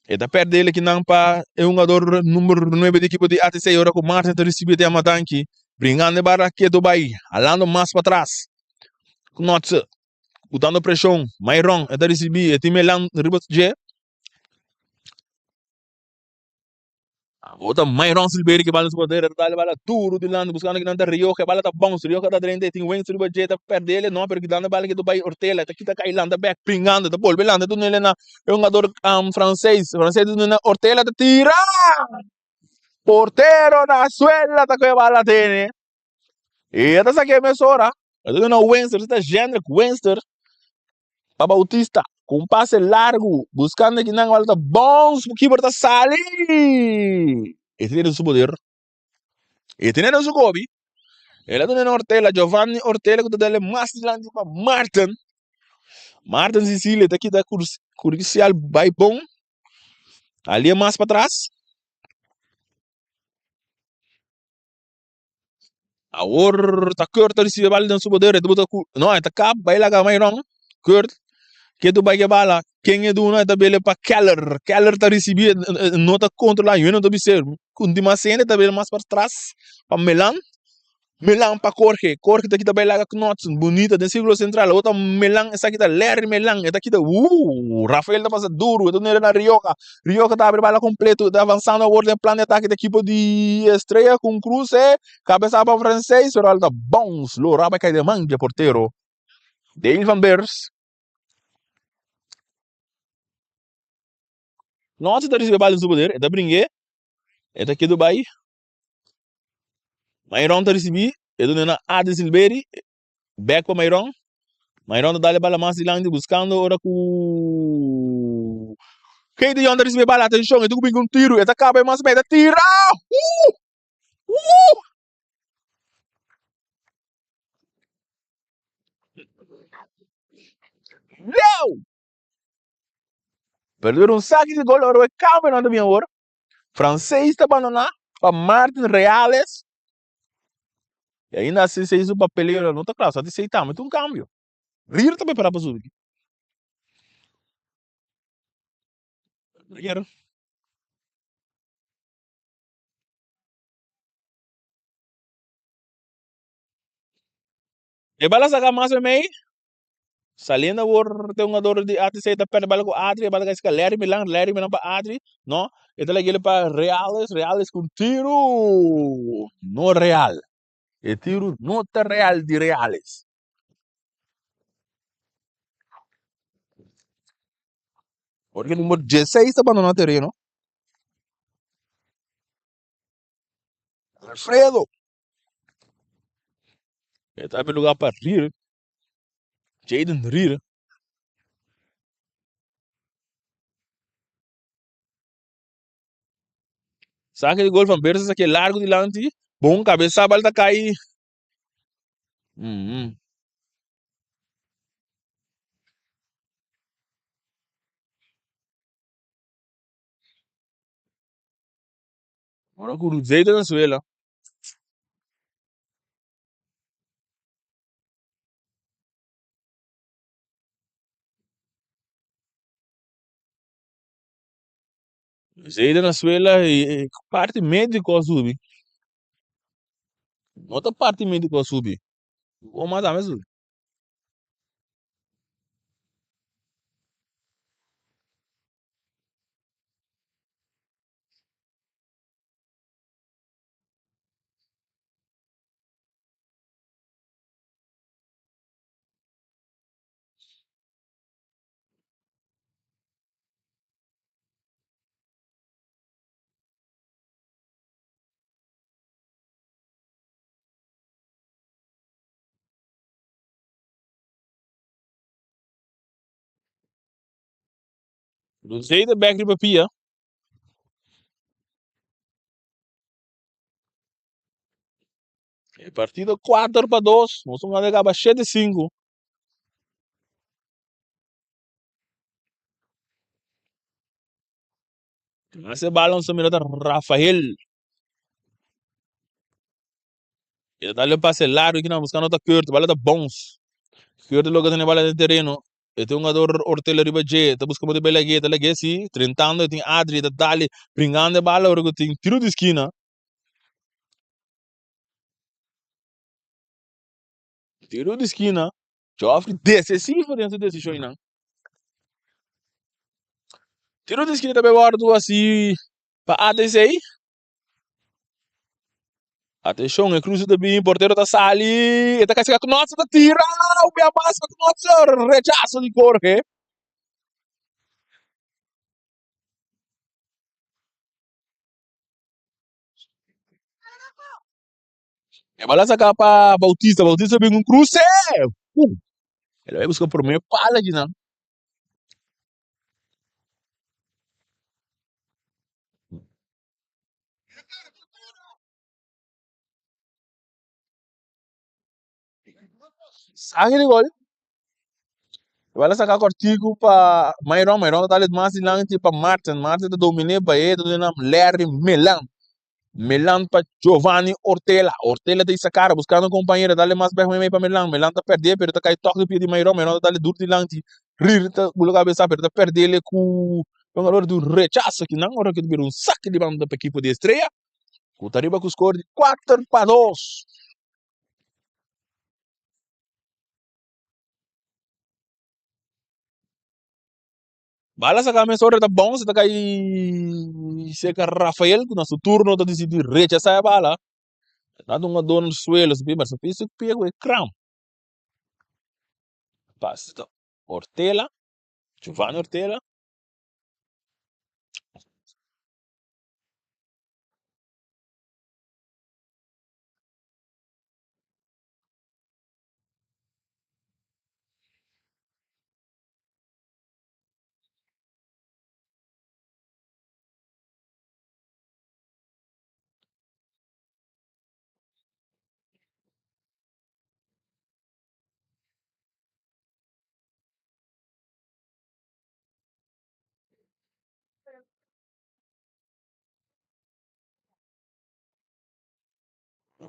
E ta perde el kinan pa e hungador number 9 di ekipo di ATC ora ku Martin ta risibi e amatanki. Bringando e barra ketu bai, halando mas patras. Knotse, botando preshon. Myron e ta risibi, e tin Melan riba dje. Bota Myron Silverio ke bala su poder, ta dale bala duro dilanti buscando kinan ta Rioja, e bala ta bounce, Rioja ta drenta, e tin Wens riba dje, ta perde el, no, pero kitando e bala ke bay Ortela, ta kita kai lanta bek, pringando, ta bolbe lanta dunele na e hungador Frances, Frances ta dunele na Ortela, ta tira! Portero na suela ta koe bala tene, e ta sake mesora, ta duna na Wenster, ta Jendrik Wenster, pa Bautista ku un pase largu buskando kinan wal ta bounce keeper ta sali e tene den su poder e tene den su kobi el a duna na Ortela Giovanni Ortela ku ta dale mas dilanti pa Martin Martin Sicilia ta kita Crucial bai bon ali e mas patras. Awor ta Kurt ta ricibi e bala den su poder, e ta buta ku, no, e ta kap bai laga Mayron. Kurt ke tu bai ke bala, ken e duna e ta bele pa Keller. Keller ta ricibi, e no ta controla, yo no ta bis'é, ku dimas hende ta bele mas pa tras pa Melan. Melan pa Jorge, Jorge ta kita bai laga Knotsen, bunita den circulo central, awor ta Melan, esaki ta Larry Melan, e ta kita, uh, Rafael ta pasa duru, e ta nere na Rioja. Rioja ta abri bala completo, ta avanzando awor den plan di atake di ekipo di Estrella cu un cruce, cabeza pa Francés, pero al ta bounce, lo raba cay den man di e portero Dale van Beers. Nochi ta ricibi e bala den su poder, e ta bringue, e ta kedo bay. Mayron ta ricibi, e duna na Adi Silveri, Bek pa Mayron. Mayron ta dal e bala mas dilanti buscando ora cu Kay de Jong ta ricibi e bala. Atencion, e ta cu bin cu un tiro. E ta caba e mas meta. Tira! Uh! Uh! Leu! Pero un saque di gol ora e cambio nan ta bin awor. Francés ta bandona pa Martin Reales. Y ainda así se hizo papeleo, no ta claro, sa di sei tambe ta un cambio. Rier ta prepara pa subi. Rier. E bala saca mas mei. Saliendo awor te hungador di ATC ta perde bala cu Adri, e bala cay cerca Larry Milan, Larry Milan pa Adri, no, e ta lag'el pa Reales, Reales cu un tiro no real, e tiro no ta real di Reales. Porque numero 16 ta bandona tereno. Alfredo. E ta lugar pa Rier. Jaden Rier. Saque de gol van Beersen saque largo dilanti. Bon cabeza bal ta cai. Ora cu Ruzey ta na suela. Ruzey ta na suela y parti medico a subi. No ta parti medico a subi. Goma tambe a subi. Ruzey ta bek riba pia. E partido 4-2. Nos ta gana kaba 7-5. Ese balon sa mira ta Rafael. E ta dale pase largo aquí na buscando ta Kurt. Bala ta bounce. Kurt logra tener bala den terreno. E tin un jugador Ortela riba dje, ta buska modo di lag'é, ta lag'é si, drentando e tin Adri, ta dale, bringando e bala ora ku tin tiro di skina. Tiro di skina, Geoffrey desesivo den su desishonnan. Tiro di skina ta bai wòrdu hasi pa ATC. Atenshon, e cruce ta bin, portero ta sali, e ta kai saka Knotsen ta tira, un bia mas pa Knotsen, rechaso di Jorge. E bala saka pa Bautista, Bautista bin un cruce, pum, el a bai buska prome pala kinan. Sangre di gol. E bala saka kortiku pa Mayron. Mayron ta dal mas dilanti pa Martin. Martin ta dominé pa e ta duna Larry Melan. Melan pa Giovanni Ortela. Ortela ta isa kara buskando un kompañero. Dale mas bek meimei pa Melan. Melan ta pèrdè pero ta kai tòk di pia di Mayron. Mayron ta dal duru dilanti. Rir ta bula kabesa pero ta pèrdele ku hungador di un rechaso kinan ora ku ta bira un saki di banda pa ekipo di Estrella ku ta riba ku skor di 4-2. Bala saka mesora ta bounce ta kai serka Rafael ku na su turno ta disidi rechasá e bala. Ta duna don suelo su pie, su pie su pie ku e kram. Pase ta Ortela, Giovanni Ortela.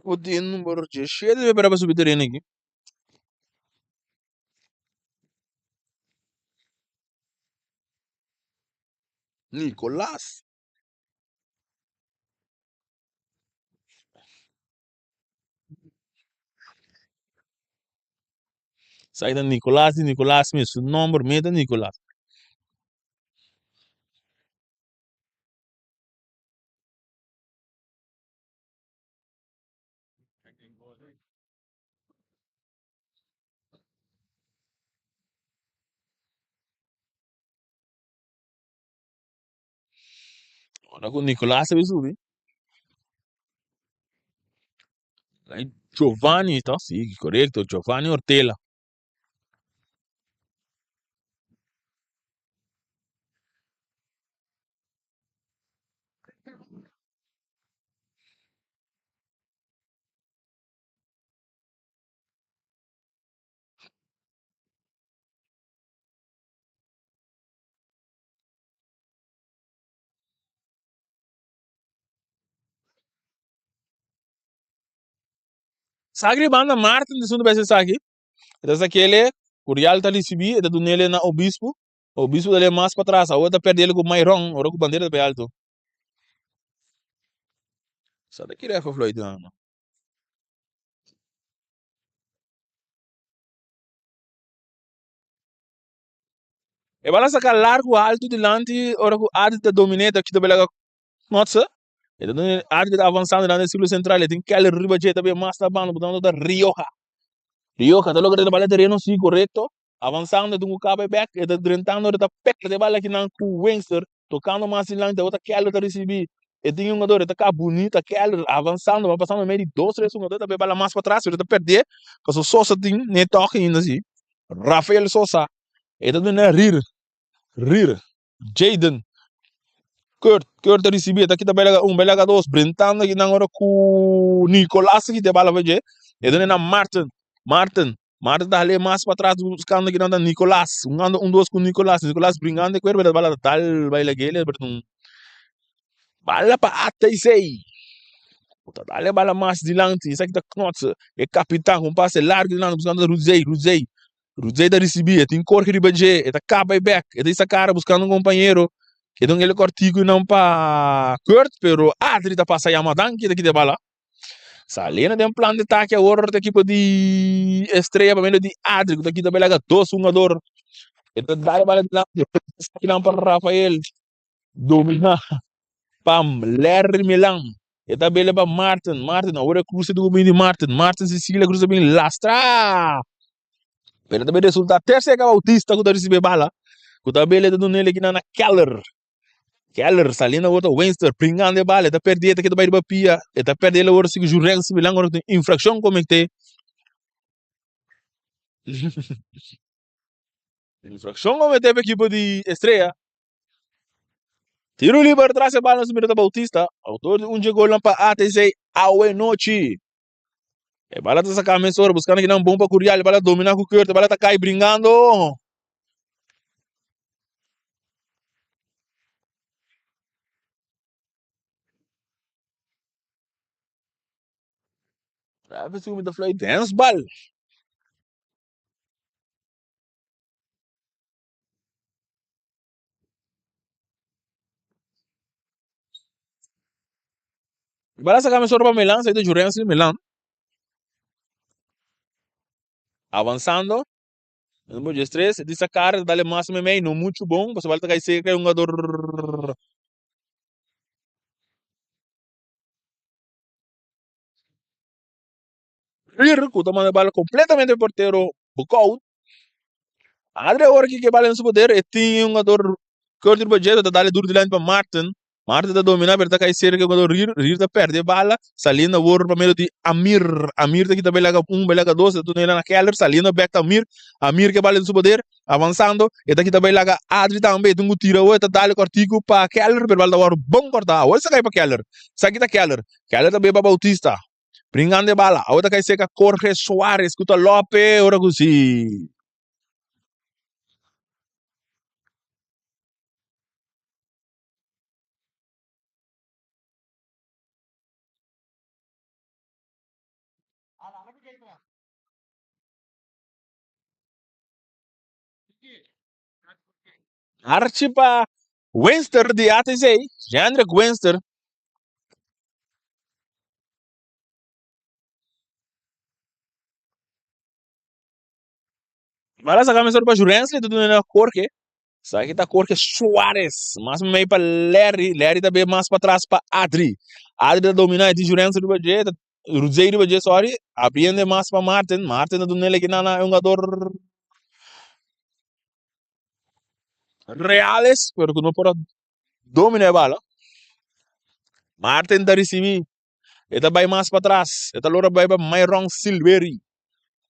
Ku tin numero 17 debe para pa subi tereno aki. Nicolas. Esaki ta Nicolas di Nicolas mes, su nomber mes ta Nicolas. Ora ku Nicolas a bin subi, Giovanni ta? Si, korekto, Giovanni Ortela. Sagri banda Martin ta esun ta besi esaki. E ta sak'el Curial ta risibi e ta dun'el na Obispo. Obispo ta lei mas patras awor ta perd'el ku Mairon ora ku bandera ta bai alto. Sa ta kere for fluit nan. E bala saka largu altu dilanti ora ku Adri ta dominé ta kita belaga Knotse. E ta duna Adri ta avansando dilanti e sirkulo sentral e tin Keller riba dje ta bin mas na banda botando ta Rioja. Rioja ta logra bala tereno si korekto avansando e tin ku kaba e bek e ta drentando e ta perde e bala kinan ku Wingster tokando mas dilanti awor ta Keller ta risibi e tin un hungador e ta kaba bunita Keller avansando ba pasando medio di dos tres hungador ta bay bala mas patras pero e ta perde pasobra Sosa tin ne toke ainda si. Rafael Sosa e ta duna Rir, Rir, Jayden, Kurt, Kurt ta risibi e ta kita belaga un, belaga dos, brentando akinan ora ku Nicolas a kita e bala pa dje, e duna na Martin, Martin, Martin ta hal'é mas patras buskando akinan ta Nicolas, hungando un dos ku Nicolas, Nicolas bringando e kuerpo e bala ta dal bai lag'el, e un bala pa ATC. Ta dal e bala mas dilanti, esaki ta Knotse, e kapitan, un pase largu dilanti buskando Ruzey, Ruzey. Rudzey ta ricibi, e tin Jorge riba dje, e ta caba e bek, e ta isa cara buscando un compañero, e ta un hende cortico nan pa Kurt, pero Adri ta pasa yama danki ta kita e bala. Saliendo den plan de ataque awor ta equipo di Estrella pa medio di Adri cu ta kita belaga dos hungador. E ta dal e bala dilanti, nan pa Rafael, domina pa Larry Milan. E ta bele pa Martin, Martin awor e cruce di di Martin, Martin Cecilia cruce bin lastra. Pero ta resulta tercer Bautista cu ta recibe bala, cu ta bele ta dunele kinan na Keller. Keller saliendo awor ta Winster pringando e bala, e ta perde, e ta keda bai riba pia, e ta perde el awor si Jurense Milan ora tin infraccion comete. Infraccion comete pa equipo di Estrella. Tiro liber tras e bala nos mira ta Bautista, autor di un dje golnan pa ATC awe nochi. E bala ta saca mesora buscando kinan bon pa Curial, e bala domina cu Kurt, e bala ta cay bringando. Travis mi ta fly dance bal. Bala saca mesora pa Milan, sa ito Jurense Milan. Avanzando. Número 13, di sacar, dale mas meimei, no mucho bom, pasobra bala ta cay cerca e hungador Rier, cu ta manda e bala completamente e portero Bukout. Adri awor ki ke bala den su poder, e tin e hungador Curtis Bajeto ta dale duro dilanti pa Martin. Martin ta domina pero ta kai cerca e hungador Rier. Rier ta perde e bala, saliendo awor pa medio di Amir. Amir ta kita belaga un, belaga dos, ta tuna na Keller, saliendo back ta Amir. Amir ke bala den su poder, avanzando, e ta kita belaga Adri tambe, e tin ku tira awor, e ta dale kortiku pa Keller, pero bala ta wòrdu bon kortá. Awor sa kai pa Keller. Sa kita Keller. Keller ta beba Bautista. Bringando e bala. Awor ta kai cerca Jorge Suarez ku ta Lope ora ku si. Archie pa Winster di ATC. Jendrik Winster. Bala saca mesor pa Jurensley, tu na Jorge. Sa kita Jorge Suarez. Mas meio pa Larry. Larry ta bem mas pa trás pa Adri. Adri ta domina e Jurensley riba dje. Ruzei riba dje, sorry. Abriendo mas pa Martin. Martin ta dunele ki na jogador Reales, pero ku no por a domina e bala. Martin ta ricibi. E ta bai mas pa tras. E ta logra bai pa Myron Silveri.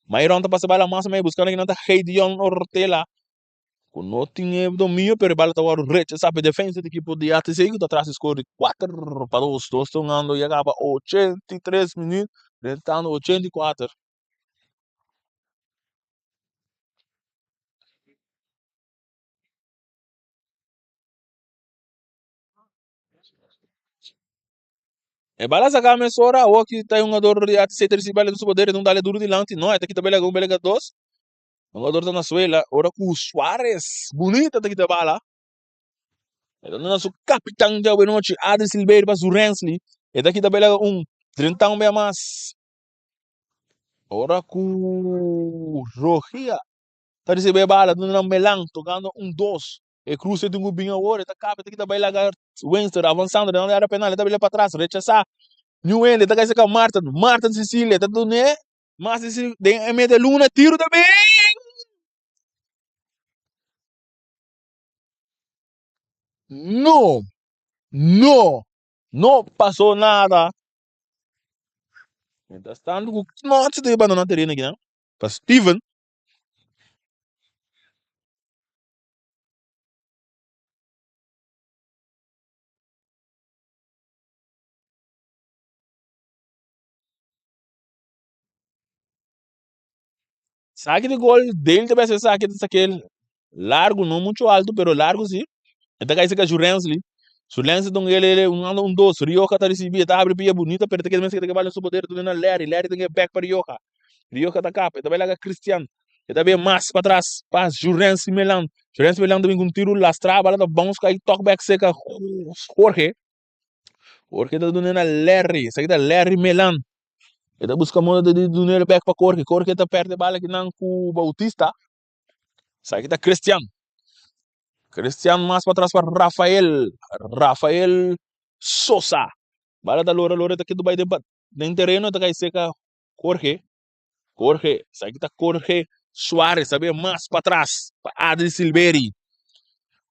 Myron ta pasa bala mas mei buscando kinan ta Gideon Ortela. Ku no tin e dominio, pero e bala ta wòrdu rechasá pa e defensa di ekipo di ATC ku ta tras di skor di 4-2. Dos ta hungando ya kaba 83 minüt, rentando 84. E bala saca mesora, awor ki ta e hungador di ATC ta ricibi bala den su poder, e ta un dale duro dilanti, no, e ta kita bela un bela dos. Hungador ta na suela, ora cu Suarez bunita ta kita bala. E ta duna su capitan di awenochi, Adri Silveira pa su Rensley. E ta kita bela un, drenta un bia mas. Ora cu Rogia ta ricibi e bala, duna na Melan, tocando un dos. E cruce tin cu bin awor, e ta caba, e ta kita bay laga Winster avanzando den area penal, e ta bira patras, rechasa New End, e ta cay cerca Martin, Martin Cecilia, e ta dune mas den e media luna, tiro ta bin! No! No! No pasó nada. Mientras tanto, cu noche ta bandona tereno aki nan, pa Steven. Saki di gol dele ta bese saki ta sakel largo, no mucho alto, pero largo si. E ta kai seka Jurensly. Jurensly ta un ele ele un anda un dos. Rioja ta ricibi, e ta abri pia bunita, pero ta keda mester keda bala su poder, ta duna Larry. Larry ta back pa Rioja. Rioja ta kapa, e ta bai laga Christian. E ta bin mas patras pa Jurensi Melan. Jurensi Melan ta bin ku un tiru lastra, bala ta bounce kai tok bek serka Jorge. Jorge ta duna na Larry. Esaki ta Larry Melan. E ta buska moda di duna bek pa Jorge. Jorge ta perde bala kinan ku Bautista. Esaki ta Christian. Christian mas patras pa Rafael. Rafael Sosa. Bala ta lora lora ta ketu bai den den tereno ta kai serka Jorge. Jorge, esaki ta Jorge Suarez, ta bin mas patras pa Adri Silveri.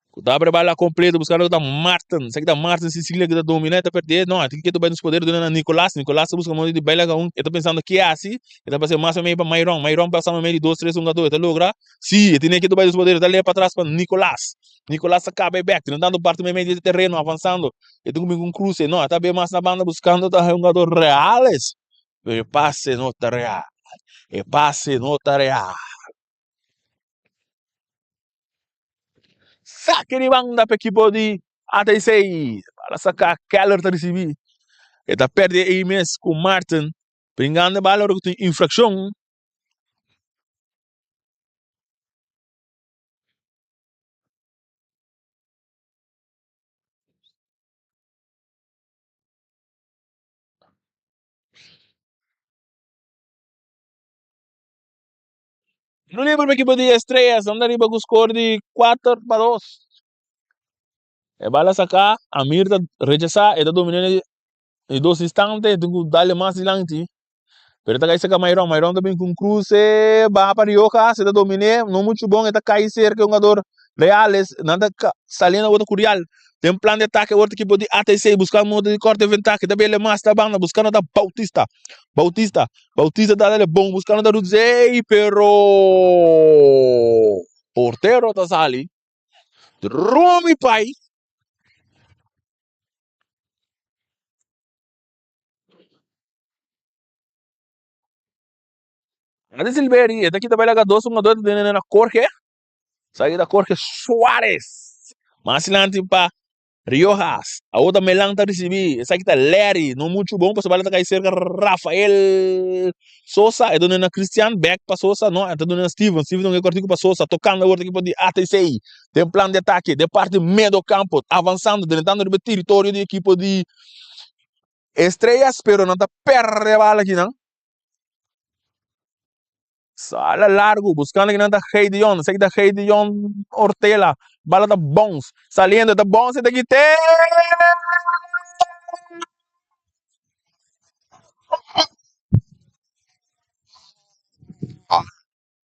Ku ta abre bala completo buscando ta Martin. Esaki ta Martin Sicilia ku ta domina, ta perde. No, tin ketu bai nos poder duna na Nicolas. Nicolas ta busca modo di baila ka un. E ta pensando ke hasi. E ta pasa mas medio pa Myron. Myron pasa medio di dos, tres hungador. E ta logra. Si, e tene ketu bai nos poder. E ta lea patras pa Nicolas. Nicolas ta caba e bek. Tentando parti medio di terreno, avanzando. E tin ku bin ku un cruce. No, e ta bin mas na banda buscando ta hungador Reales. Pero e pase no ta real. E pase no ta real. Saque di banda pa ekipo di ATC. Bala saca, Keller ta ricibi. E ta perde ei mes cu Martin. Bringando e bala ora cu tin infraccion. No libre pa ekipo di Estrellas, anda riba ku skor di 4-2. E bala saká, Amir ta rechasá, e ta dominá e dos instante, tin ku dale mas dilanti. Pero e ta kai serka Mayron, Mayron ta bin ku un kruse, baha pa Riojas, e ta dominé, no muchu bon, e ta kai serka e hungador Reales, nan ta saliendo awor ta ku Real. Den plan di atake awor ta ekipo di ATC buscando modo di corta e ventaha ta bele mas ta banda buscando ta Bautista Bautista Bautista ta dale bon buscando ta Rudzey pero portero ta sali Romy Pai. Adi Silveri e ta kita bai laga dos hungador ta tene na Jorge. Esaki ta Jorge Suarez. Mas dilanti pa Riojas. Awor ta Melan ta ricibi. Esaki ta Larry. No mucho bon pasobra bala ta cay cerca Rafael Sosa. E duna na Christian. Back pa Sosa. No, e ta duna na Steven. Steven ta un cortico pa Sosa. Tocando awor ta equipo di ATC. Den plan di atake. Den parti medio campo. Avanzando. Drentando riba e territorio di equipo di Estrellas. Pero nan ta perde bala akinan. Sala largu, buscando kinan ta Gedeon. Esaki ta Gedeon Ortela. Bala ta bounce. Saliendo ta bounce ta kite.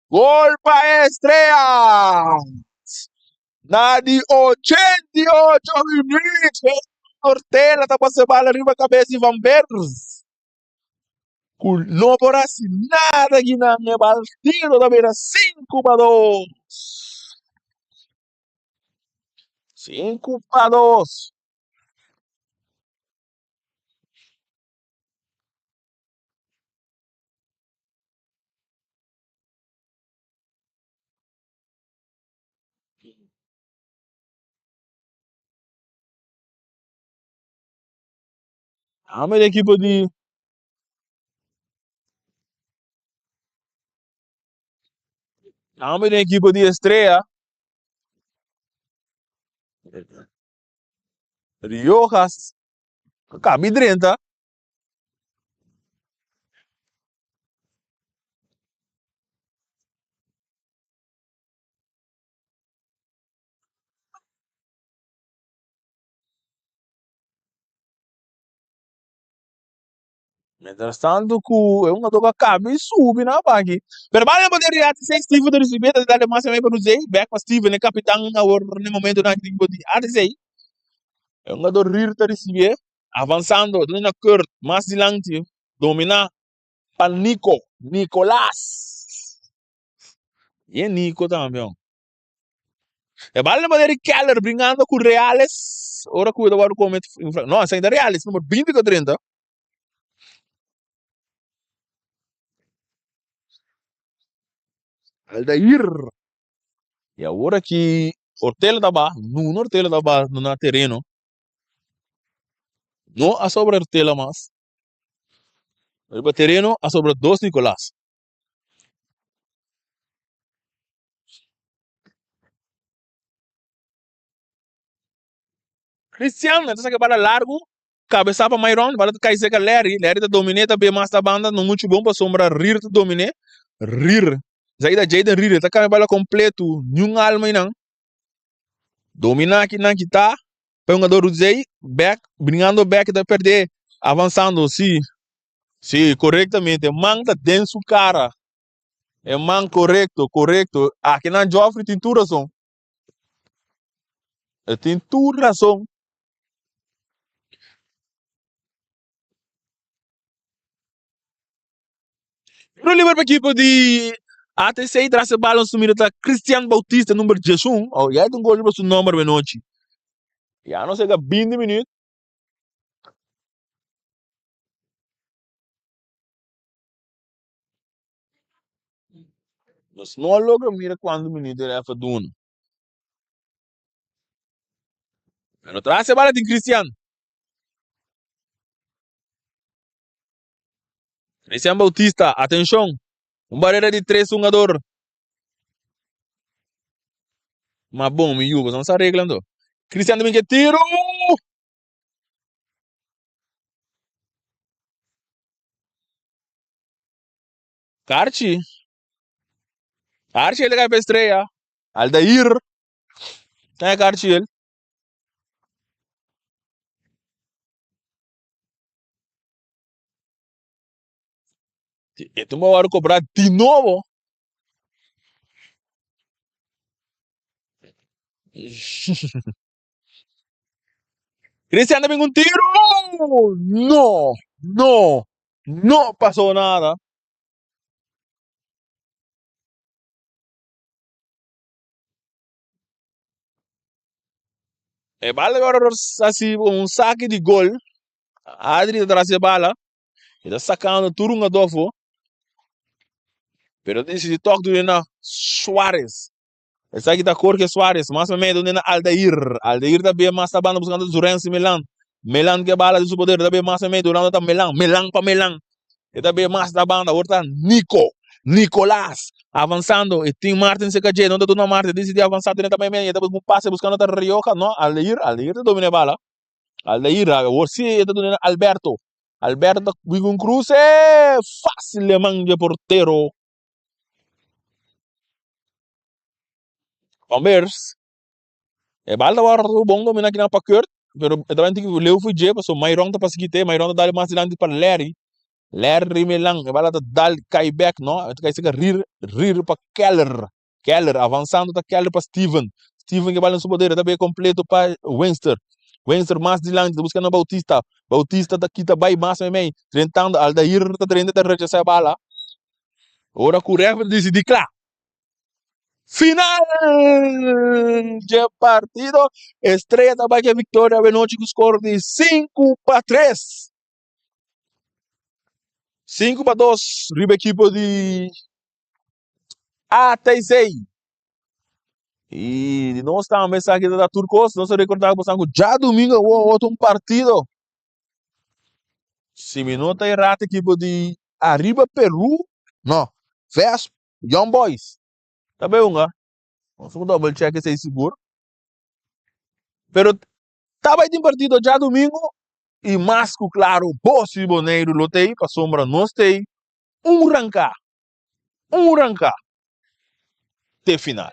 Gol pa Estrella. Na di 88 minuut. Ortela ta pasa bala riba cabeza di Van Bers. Ku no por hasi nada kinan e partido ta bira 5-2. 5-2. Ame equipo di Ame den equipo di Estrella. Riojas kabi drenta. Mientras tanto ku e un a kabi subi na baki. Pero bala na poder di ATC, Steven ta recibi, ta dale mas pa Ruzé, back pa Steven, e kapitan awor na e momento nan ekipo di ATC. E hungador Rier ta recibi, avansando, duna na Kurt, mas dilanti, domina pa Nico, Nicolas. Y e Nico tambe. E bala na poder di Keller bringando ku Reales. Ora ku ta wòrdu komet infra. No, esaki ta Reales, number 20 ku 30. Aldair. Y awor aki Ortela ta ba, Nuno Ortela ta ba na tereno. No a sobra Ortela mas. Riba tereno a sobra dos Nicolas. Cristian ta saka e bala largu, kabesá pa Myron, bala ta kai serka Larry, Larry ta dominé ta bin mas ta banda, no muchu bon pasobra Rir ta dominé, Rir, esaki ta Jayden Rir, e ta kambia bala kompletu, niun alma einan, dominá kinan ki ta, pa e hungador Rudzey, bek, bringando bek e ta perdé, avansando, si, si, korektamente, man ta den su kara, e man korekto, korekto, akinan Geoffrey tin tur rason. E tin tur rason. Tiro liber pa ekipo di ATC tras e balon su mira ta Christian Bautista number 11. Oh, ya e un gol riba su nomber benochi. Ya nos llega 20 minuut. Nos no a logra mira cuanto minuut e ref a duna. Pero tras e bala tin Cristian. Cristian Bautista, atencion. Un barrera di tres hungador. Ma bon, mi yu, boso sa regla anto. Cristian ta bin ke tiro! Karchi. Karchi el ta kai pa Estrella. Aldair. Ta e karchi el. E tumba wòrdu kobrá di nobo. Cristian ta bin un tiro. No, no, no pasó nada. E bala ahora así un saque di gol. Adri ta tras e bala. E ta sacando tur un adofo. Pero decidi tok dune na Suarez. Esaki ta Jorge Suarez. Mas medio dune na Aldair. Aldair ta bien mas ta banda buscando Zurenzi Milan. Milan ke bala di su poder. Ta bien mas medio durando ta Milan. Milan pa Milan. E ta bien mas ta banda. Ahora ta Nico. Nicolas. Avanzando. E tin Martin cerca dje. No ta duna Martin. Decidi avanzar. Dune ta medio. E ta busca un pase buscando ta Rioja. No. Aldair. Aldair ta domina e bala. Aldair. Awor si e ta duna na Alberto. Alberto ta busca un cruce. Fácil e man dje portero. Van Beers. E bal ta wòrdu bon dominá kinan pa Kurt, pero e ta bai tiki leu for dje pasobra Myron ta pasa kit'é, Myron ta dal mas dilanti pa Larry, Larry Milan, e bala ta dal kai bèk no, e ta kai serka Rir, Rir pa Keller, Keller avansando ta Keller pa Steven, Steven ke bal na su poder e ta bai kompleto pa Winster, Winster mas dilanti ta buska na Bautista, Bautista ta kita bai mas meimei, drentando Aldair ta drenta ta rechasá e bala, ora ku rèf ta disidí kla. Final dje partido, Estrella ta bai ke victoria awenochi ku score di 5-3. 5-2 riba ekipo di ATC. I di nos tambe esaki ta tur kos. Nos ta rekordá ku boso ku djadumingu awor otro un partido. Si mi no ta erá ekipo di Arriba Peru, no, Vesp Young Boys ta bay hunga. Nos ku double check esei sigur. Pero ta bay tin partido djadumingu i mas ku klaro Bos i Boneiru lo tei pasobra nos tei un ranka, un ranka te final.